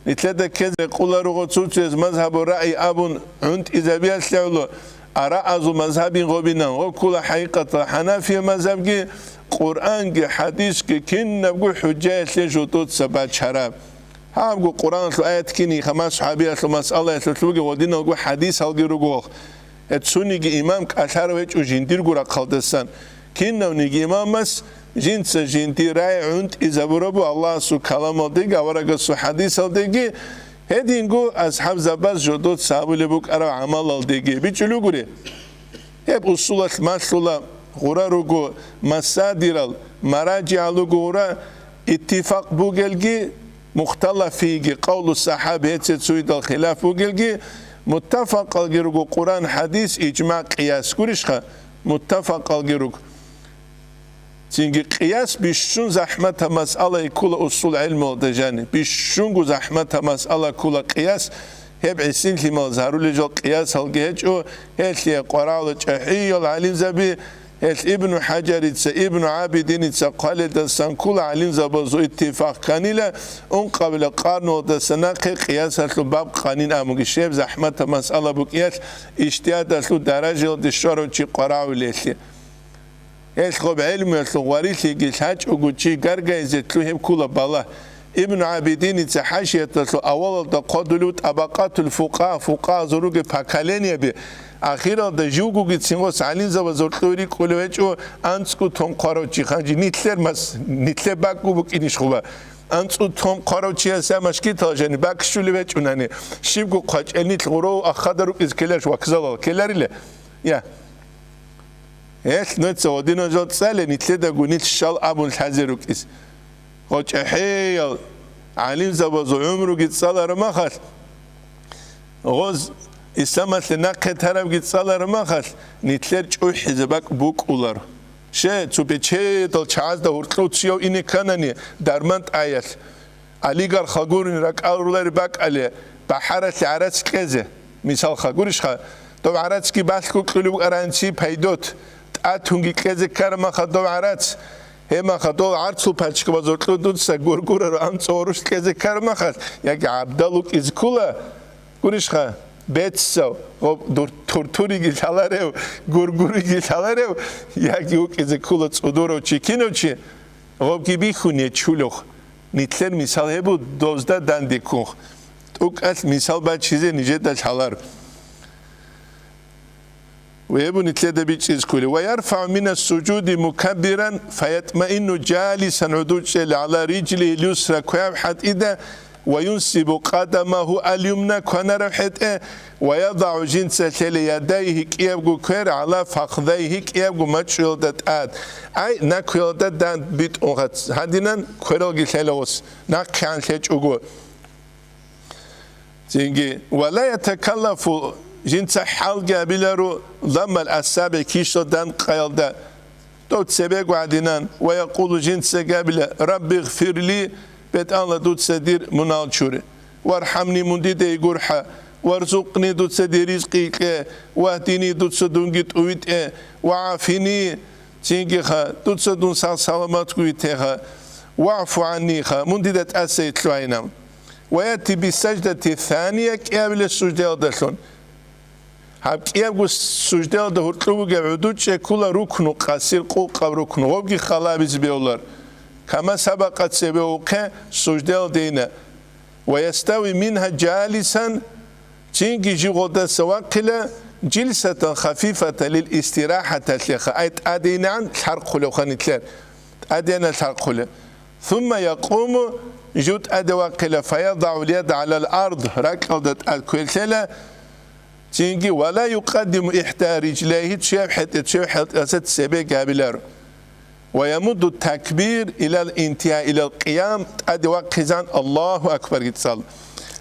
Нилъеда ккезе рекъоларо гъо цо-цояз мазгьабу рагӀи абун гӀунтӀизабиялъе гӀоло, араъазул мазгьабин гъобинан, гъо ккола хӀакъикъаталда хӀанафия мазгьабги, Къуръанги, хӀадисги кинабго хӀужаялъе жодоца бачараб. Гьабго Къуръаналъул аят киниха, масхӀабиялъул масъалаялъулъ бугеб, гъодиналго хӀадисалги руго. Гьеб цониги имам кӀалъарав гьечӀо жиндирго рахъалдасан. Кинавниги имамас жинца жиндир рагӀи гӀунтӀизабурабу Аллагьасул каламалдеги аварагасул хӀадисалдеги, гьединго асхӀабзабаз жодоца гьабулеб букӀараб гӀамалалдеги. БичӀчӀулев гури. Гьеб усулалъ малъула гъура руго масадирал, маражигӀал руго гъура, иттифакъ бугелги, мухталафиги, къавлу сахӀаб гьеце цуйдал хилаф бугелги, муттафакъалги руго Къуръан, хӀадис, ижмагӀ, къияс гурищха? Муттафакъалги руго. Цинги къияс бищун захӀматаб масъала ккола усул гӀелмуялда жани. Бищунго захӀматаб масъала ккола къияс, гьеб гӀисин лъималаз гьарулел жал къиясалги гьечӀо, гьелъие къваригӀула чӀахӀиял гӀалимзаби, гьелъ Ибну ХӀажарица, Ибну ГӀабидиница хъвалелдасан ккола гӀалимзабазул иттифакъ кканила, ункъабила къарнуялдаса нахъе къиясалъул баб къанин абунги, щиб захӀматаб масъала букӀиялъ, ижтигьадалъул даражаялде щварав чи къваригӀулелъи. Гьелъ гъоб гӀелмуялъул гъварилъиги лъачӀого чи гаргайзе лъугьеб ккола балагь. Ибну ГӀабидиница хӀашияталъул авалалда хъвадулев ТӀабакъатул фукъагьа, фукъагьазул ругел поколениеби, ахиралда живгогицин гъос гӀалимзабазул кьуй рикӀкӀулев гьечӀо анцӀго тон хъварав чи. Гьанже нилъер мас-, нилъер бакӀго букӀинищ хъуба? АнцӀго тон хъварав чиясе машгитал жани бакӀщулев гьечӀунани, щибго хъвачӀел нилъ гъурав ахада рукӀизе ккеларищ вокзалал? Ккеларила? Я. Гьелъ нуца гъодинал жал цӀале, нилъедаго нилъ щал абун лъазе рукӀиз. ГъочӀахӀиял гӀалимзабазул гӀумруги цӀалараб махалъ, гъоз исламалъе нахъе тарабги цӀалараб махалъ, нилъер чӀухӀизе бакӀ букӀуларо. Ще, цо бечедал чагӀазда гьоркьов цияв ине кканани дарман тӀаялъ, олигархал гурин ракӀал рулари бакӀале, бахӀаралъе гӀарац кьезе. Мисалха, гурищха, дов гӀарацги балъго кьулеб букӀаранци пайдот, тӀатунги кьезе ккараб маха дов гӀарац, Гьеб мехалъ дол гӀарцул пачкабазул кьун дуца гургурарав анцӀго гъурущ кьезе ккараб мехалъ, яги гӀабдал вукӀизе ккола, гурищха, беццав, гъоб дур-, туртуриги лъаларев, гургуриги лъаларев, яги вукӀизе ккола цӀудурав чи, кинав чи, гъобги бихьун гьечӀолъухъ. Нилъер мисал гьеб буго, дозда данде ккун. ТӀокӀалъ мисал бачизе нижеда лъаларо. Гьеб буго нилъеда бичӀчӀизе кколеб. «Ва ярфагӀу мина ссужуди мукаббиран, фаятмаинну жалисан», гӀодов чӀела, «гӀала риджлигьил юсра», квегӀаб хӀатӀида, «ва юнсибу къадамагьу аль-юмна», кванараб хӀетӀе, «ва ядагӀу», жинца лъела, «ядайгьи», кӀиябго квер, «гӀала фахзайгьи», кӀиябго мачӀуялда тӀад, ай, наквиялда тӀад битӀун гьадинан квералги лъела гъос, нахъегӀан лъечӀого. Цинги, «ва ла ятакаллафу», жинца хӀалги гьабиларо, «даммал асабигӀ», кишлъа данкъаялда, дов цебего гӀадинан, «ва якъулу», жинцаги абила, «Рабби гъфирли», БетӀалла, дуца дир мунагьал чуре, «вархӀамни», мун дида гурхӀа, «варзукъни», дуца дир ризкъи кье, «вагьдини», дуца дунги тӀувитӀе, «вагӀафини», цинги ха, дуца дун сах-саламатго витеха, «вагӀфу гӀанни», ха, мун дида тӀаса итлъугьайна. «Ва яти биссаждати ссания», кӀиабилеб суждаялдалъун. Гьаб кӀиябго суждаялда гьоркьоб бугеб гӀодов чӀеккула рукну, къасир къукъаб рукну, гъобги халабизе бегьулар. «Кама сабакъа», цебе вухъе суждаялдейна. «Ва ястави мингьа жалисан», цинги жив гъолдаса вахъила, «жилсатан хафифатан лил истирахӀаталъеха», ай тӀадейнан лъархъулевха нилъер. ТӀадейна лъархъулев. «Сумма якъуму», жив тӀаде вахъила, «фаядагӀу ль-яда гӀалал ард», ракьалда тӀад квер лъела, цинги, «ва ла юкъаддиму ихӀда риджлайгьи», чуяб хӀетӀе чуяб хӀетӀеялъа цебе гьабиларо. «Ва ямудду такбир илал интигьа, илал къиям», тӀаде вахъизан Аллагьу акбарги цӀал.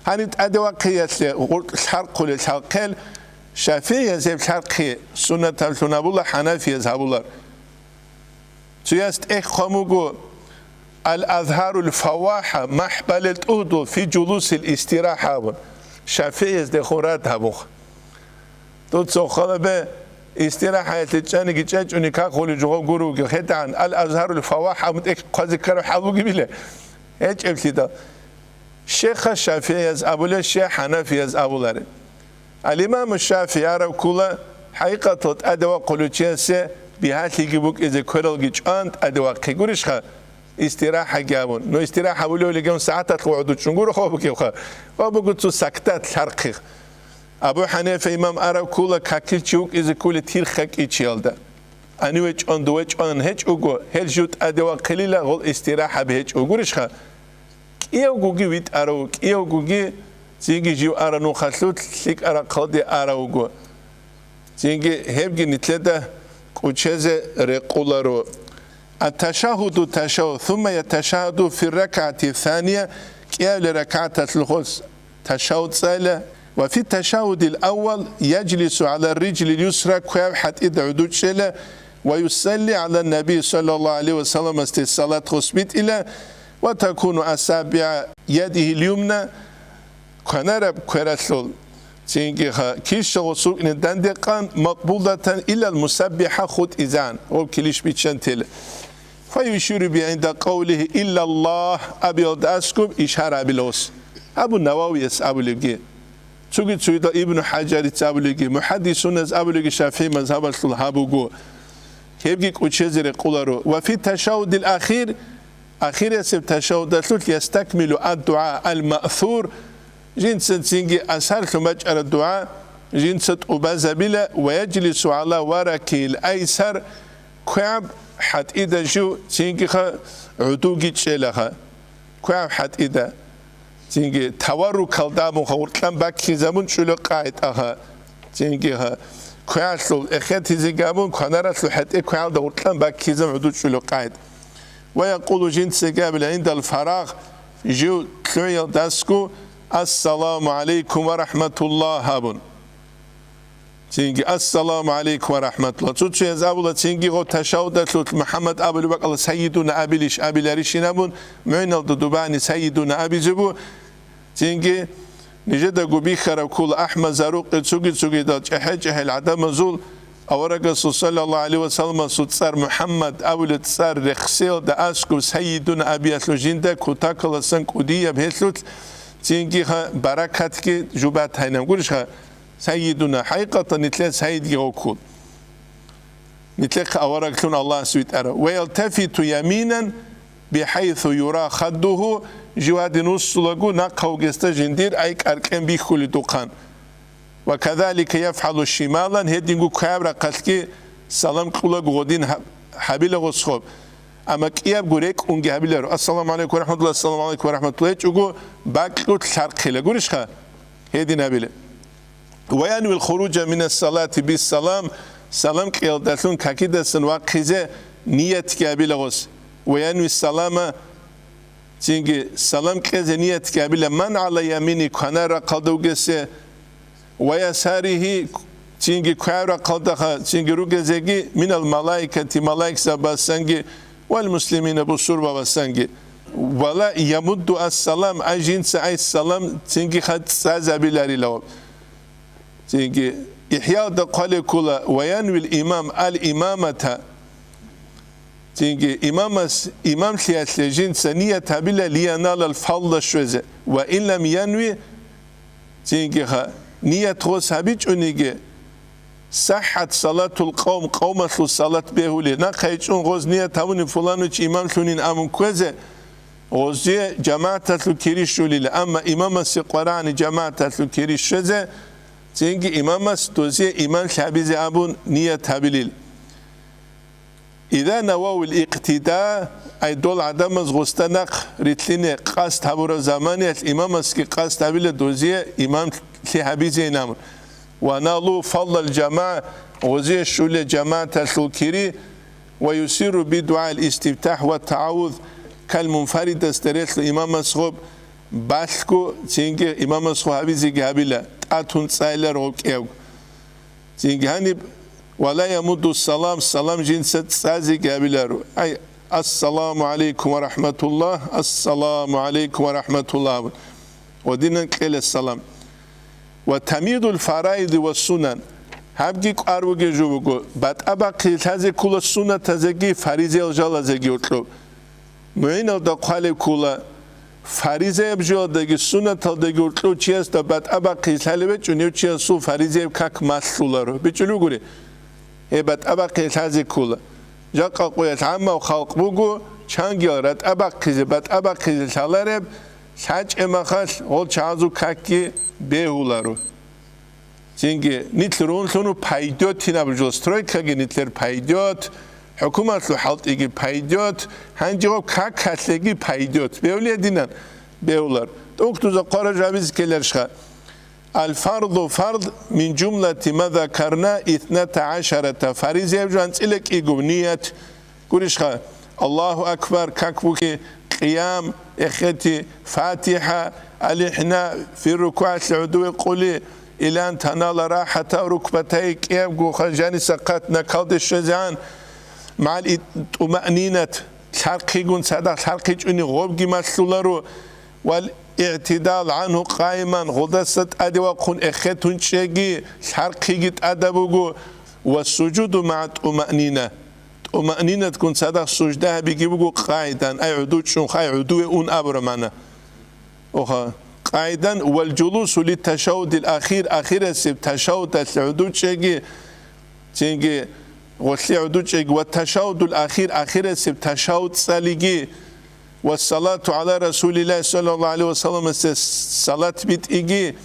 Гьаниб тӀаде вахъиялъе гъоркь лъархъулел лъалхъел, шафигӀияз гьеб лъархъи суннатаблъун гьабула, хӀанафияз гьабулар. Цояс тӀехь хъван буго, «Ал-азгьарул фавахӀа, махӀ балел тӀугьдул фи жулусил истирахӀа», абун, шафигӀияздехун рад гьабуха. Дуца хвалабе, истирахӀаялъе чӀаниги чӀечӀони какулев жо гъоб гуро вугев, хетӀан, «Ал-азгьарул фавахӀа», абун тӀехь хъвазе ккараб хӀал бугебила? ГьечӀеблъидал. Щеха шафигӀияз абулеб, щех хӀанафияз абулареб. Ал-Имаму ШафигӀи араб ккола, хӀакъикъаталда тӀаде вахъулев чиясе бигьалъиги букӀизе квералги чӀван тӀаде вахъи гурищха, истирахӀаги абун. Ну, истирахӀа абулев легион сагӀаталъ гъодучӀун гуро хо бугевха. Ва буго цо сактат лъархъи. Абу ХӀанифа имам араб ккола какил чи вукӀизе кколев тирха кӀичиялда. Гьаниве чӀван, дуве чӀван гьечӀого, гьел жив тӀаде вахъилила гъол истирахӀаби гьечӀо гурищха? КӀиявгоги витӀарав, кӀиявгоги цинги жив арав нухалъулъ лъикӀа рахъалде арав вуго. Цинги гьебги нилъеда кӀучезе рекъоларо. Ат-ташагьуду ташагьуд, сумма яташагьаду фир ракагӀати ссания, кӀиабилеб ракагӀаталъулъ гъос ташагьуд цӀайла, ва фи ташагьудил аввал яжлису гӀала риджлил юсра, квегӀаб хӀатӀида гӀодов чӀела, ва юсалли гӀала наби саллаллагьу гӀалайгьи ва салламасде салат гъос битӀила, ва такуну асабигӀа ядигьил юмна, кванараб квералъул, цинги ха, киша гъос вукӀине дандекъан, макъбулатан илал мусаббихӀа, хутӀизан, гъоб килищ биччан тела. Фаюширу би гӀинда къавлигьи «Иллаллагь» абиялда аскӀоб ишара абила гъос. Абу Нававияс абулебги, цоги-цогидал Ибну ХӀажарица абулебги, мухӀаддисуназ абулебги ШафигӀи мазгьабалъул гьаб буго. Гьебги кӀучезе рекъоларо. Ва фи ташагьудил ахир, ахирисеб ташагьудалъулъ, ястакмилу ад-дугӀа ал-маъсур, жинца цинги асарлъун бачӀараб дугӀа жинца тӀубазабила, ва яжлису гӀала варакил айсар, квегӀаб хӀатӀида жив цинги ха гӀодовги чӀела ха. КвегӀаб хӀатӀида. Цинги таваррукалда абун ха гъоркьан баккизабун чӀула къагӀида ха. Цинги ха квегӀалъул эхетизе габун, кванаралъул хӀетӀе квегӀалда гъоркьан баккизабун гӀодов чӀула къагӀида. Ва якъулу, жинцаги абила, гӀиндал фарагъ, жив лъугӀиялдасго, «Ассаламу гӀалайкум ва рахӀматуллагь» абун. Цинги, «Ассаламу гӀалайкум ва рахӀматуллагь». Цо-цояз абула, цинги гъо ташагьудалъулъ МухӀаммад абулеб бакӀалда «Сайидуна Аби» лиш абиларищин абун, мугӀиналда дубани «Сайидуна Аби» жо бу. Цинги, нижедаго бихьараб ккола АхӀмад Зарукъи, цоги-цогидал чӀехӀе-чӀехӀел гӀадамазул Аварагасул саллаллагьу гӀалайгьи ва салламасул цӀар МухӀаммад абулеб цӀар рехсеялда аскӀуб Сайидуна абиялъул жинда кутакаласан кӀудияб гьелъулъ цинги ха баракатги жубат гьайнам гурищха, Сайидуна, хӀакъикъатан нилъер Сайидги гъоккул. Нилъехъе авараглъун Аллагьас витӀара. Ва ялтафиту яминан бихӀайсу юра хаддугьу, жив гьадин вуссулаго нахъа вугесда жиндир ай кӀаркьен бихьуледухъан. Ва казалика яфгӀалу шималан, гьединго кваяб рахъалъги салам кьулаго гъодин гьаб-, гьабила гъосхоб. Амма кӀиябго рекӀунги гьабиларо. Ассаламу гӀалайкум ва рахӀматуллагь, ассаламу гӀалайкум ва рахӀматуллагь гьечӀого бакьулъ лъархъила гурищха? Гьедин гьабила. Ва янвил хуружа минас салати бис салам, салам кьеялдалъун какидасан вахъизе ниятги гьабила гъос. Ва янви салама, цинги салам кьезе ниятги гьабила ман гӀала ямини, кванар рахъалда вугесе, ва ясаригьи, цинги кваяб рахъалдаха, цинги ругезеги, минал малаикати, малаикзабасанги, вал муслимина, бусурбабасанги. Ва ла ямудду ас-салам, ай жинца ай салам цинги ха цӀазабиларила. Цинги ИхӀяда хъвалеб ккола, ва янвил имам ал-имамата, цинги имамас имамлъиялъе жинца ният гьабила лияналал фалла щвезе, ва ин лам янви, цинги ха ният гъос гьабичӀониги, сахӀат салатул къавм, къавмалъул салат бегьули, нахъа гьечӀун гъоз ният гьабуни фуланучи имамлъунин абун кквезе, гъозие жамагӀаталъул кири щулила, амма имамасе къварагӀани жамагӀаталъул кири щвезе, цинги имамас дозие имамлъи гьабизе абун ният гьабилил. Ида нававил икътида, ай дол гӀадамаз гъосда нахъ рилълъине къасд гьабураб заманиялъ имамасги къасд гьабила дозие имамлъи гьабизейин абун. Ва налу фаллал жамагӀа, гъозие щуле жамагӀаталъул кири, ва юсирру бидугӀаил истифтахӀ ва тагӀаввуз, кал мунфаридасда релълъу имамас гъоб балъго, цинги имамас гъо гьабизеги гьабила, тӀатун цӀайлар гъоб кӀиябго. Цинги гьаниб, ва ла ямудду салам, салам жинца цӀазеги гьабиларо. Ай, ассаламу гӀалайкум ва рахӀматуллагь, ассаламу гӀалайкум ва рахӀматуллагь абун. Гъодинан кьела салам. Ва тамидул фараиди ва сунан. Гьабги кӀвар бугеб жо буго, батӀа бахъизе лъазе ккола суннатазеги фаризиял жалазеги гьоркьоб. МугӀиналда хъвалеб ккола, фаризаяб жоялдаги суннаталдаги гьоркьов чиясда батӀа бахъизе лъалеб гьечӀо, гьев чиясул фаризаяб как малъуларо. БичӀчӀулев гури, гьеб батӀа бахъизе лъазе ккола. Жакъа къоялъ гӀаммав халкъ буго, чангиял ратӀа бахъизе, батӀа бахъизе лъалареб, лъачӀеб махалъ гъол чагӀазул какги бегьуларо. Цинги нилъ рунлъун пайдетин абулеб жо, стройкаги нилъер пайдет, хӀукуматлъул хӀалтӀиги пайдет, гьанже гъоб какалъеги пайдет. Бегьулей динан? Бегьулар. ТӀухьдуза хъвараб жо гьабизе ккеларищха? Аль-фарду фард мин жумлати ма закарна итната гӀашарата. Фаризаяб жо анцӀила кӀиго ният. Гурищха, Аллагьу акбар, как бухьи, къиям, эхети, фатихӀа, алихӀна, фи рукугӀалъе гӀодове къули, илан танала рахӀата рукбатайи кӀиябго ха жаниса хъат накалде щвезегӀан, магӀал ит-, тӀумаънинат, лъархъигун цадахъ лъархъичӀони гъобги малъуларо, вал игӀтидал гӀанхӀу къаиман, гъолдаса тӀаде вахъун эхетун чӀеги, лъархъиги тӀада буго, ва сужуду магӀа тӀумаънина. ТӀумаънинатгун цадахъ сужда гьабиги буго къайдан, ай гӀуду чӀунха, ай гӀудуве ун абураб магӀна. Оха, къайдан, вал жулусу лит-ташагьудил ахир, ахирасеб ташагьудалъе гӀуду чӀеги, цинги гъолъе гӀуду чӀеги, ва ташагьудул ахир, ахирасеб ташагьуд цӀалиги, ва салату гӀала Расулиллагь саллаллагьу гӀалайгьи ва салламасе салат битӀиги,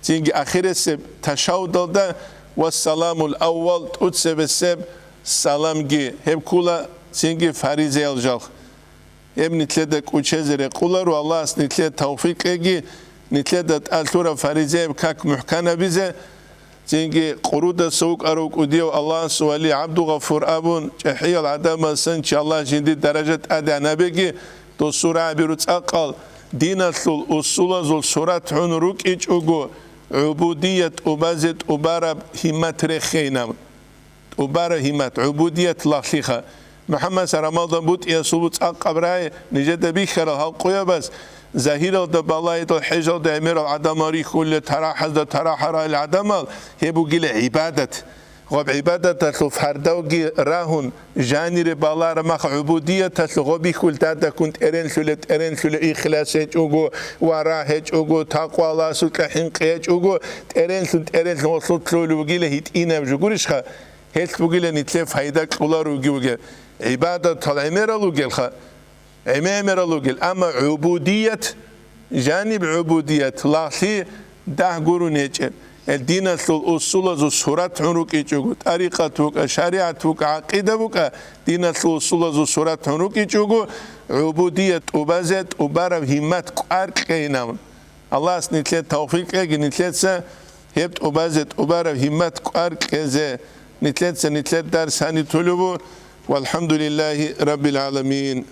цинги ахирасеб ташагьудалда, ва саламул аввал, тӀоцебесеб саламги, гьеб ккола цинги фаризаял жал. Гьеб нилъеда кӀучезе рекъоларо, Аллагьас нилъее тавфикъ кьеги, нилъеда тӀад лъураб фаризаяб как мухӀканабизе, цинги къурудаса вукӀарав кӀудияв Аллагьасул вали ГӀабдулгъафур абун, чӀахӀиял гӀадамаздасан чи Аллагь жиндир даража тӀадегӀан гьабеги, досул рагӀаби руцӀа-къал диналъул усулазул сурат гьун рукӀичӀого, гӀубудият тӀубазе тӀубараб гьиммат рехейин абун. ТӀубараб гьиммат, гӀубудият лагълъиха. МухӀаммад Рамадан бутӀиясул буцӀа къабрай нижеда бихьарал гьал къоябаз, загьиралда балагьидал хӀежалда гӀемерал гӀадамал рихьулел тарахӀазда тарахӀарал гӀадамал, гьеб бугила гӀибадат. Гъоб гӀибадаталъул фардавги рагьун, жанире балараб мах гӀубудияталъул гъоб бихьул тӀадаккун тӀеренлъулеб, тӀеренлъулеб ихлас гьечӀого ва рагь гьечӀого, такъваласукьа хӀинкъи гьечӀого, тӀеренлъун, тӀеренлъун гъолъул лъугьулев вугила гьитӀинаб жо гурищха? Гьелъ бугила нитлъе пайда кьоларевги вугев. ГӀибадатал гӀемерал вугелха, гӀемерал вугел, амма гӀубудият, жаниб гӀубудият, лагълъи дагь гурун гьечӀеб. Гьел диналъул усулазул сурат гьун рукӀичӀого, тӀарикъат букӀа, шаригӀат букӀа, гӀакъида букӀа, диналъул усулазул сурат гьун рукӀичӀого, гӀубудият тӀубазе тӀубараб гьиммат кӀвар кьейин абун. Аллагьас нитлъе тавфикъ кьеги, нитлъеца гьеб тӀубазе тӀубараб гьиммат кӀвар кьезе, нитлъеца нитлъер дарс гьаниб толебу. ВалхӀамдулиллагьи раббил гӀаламин.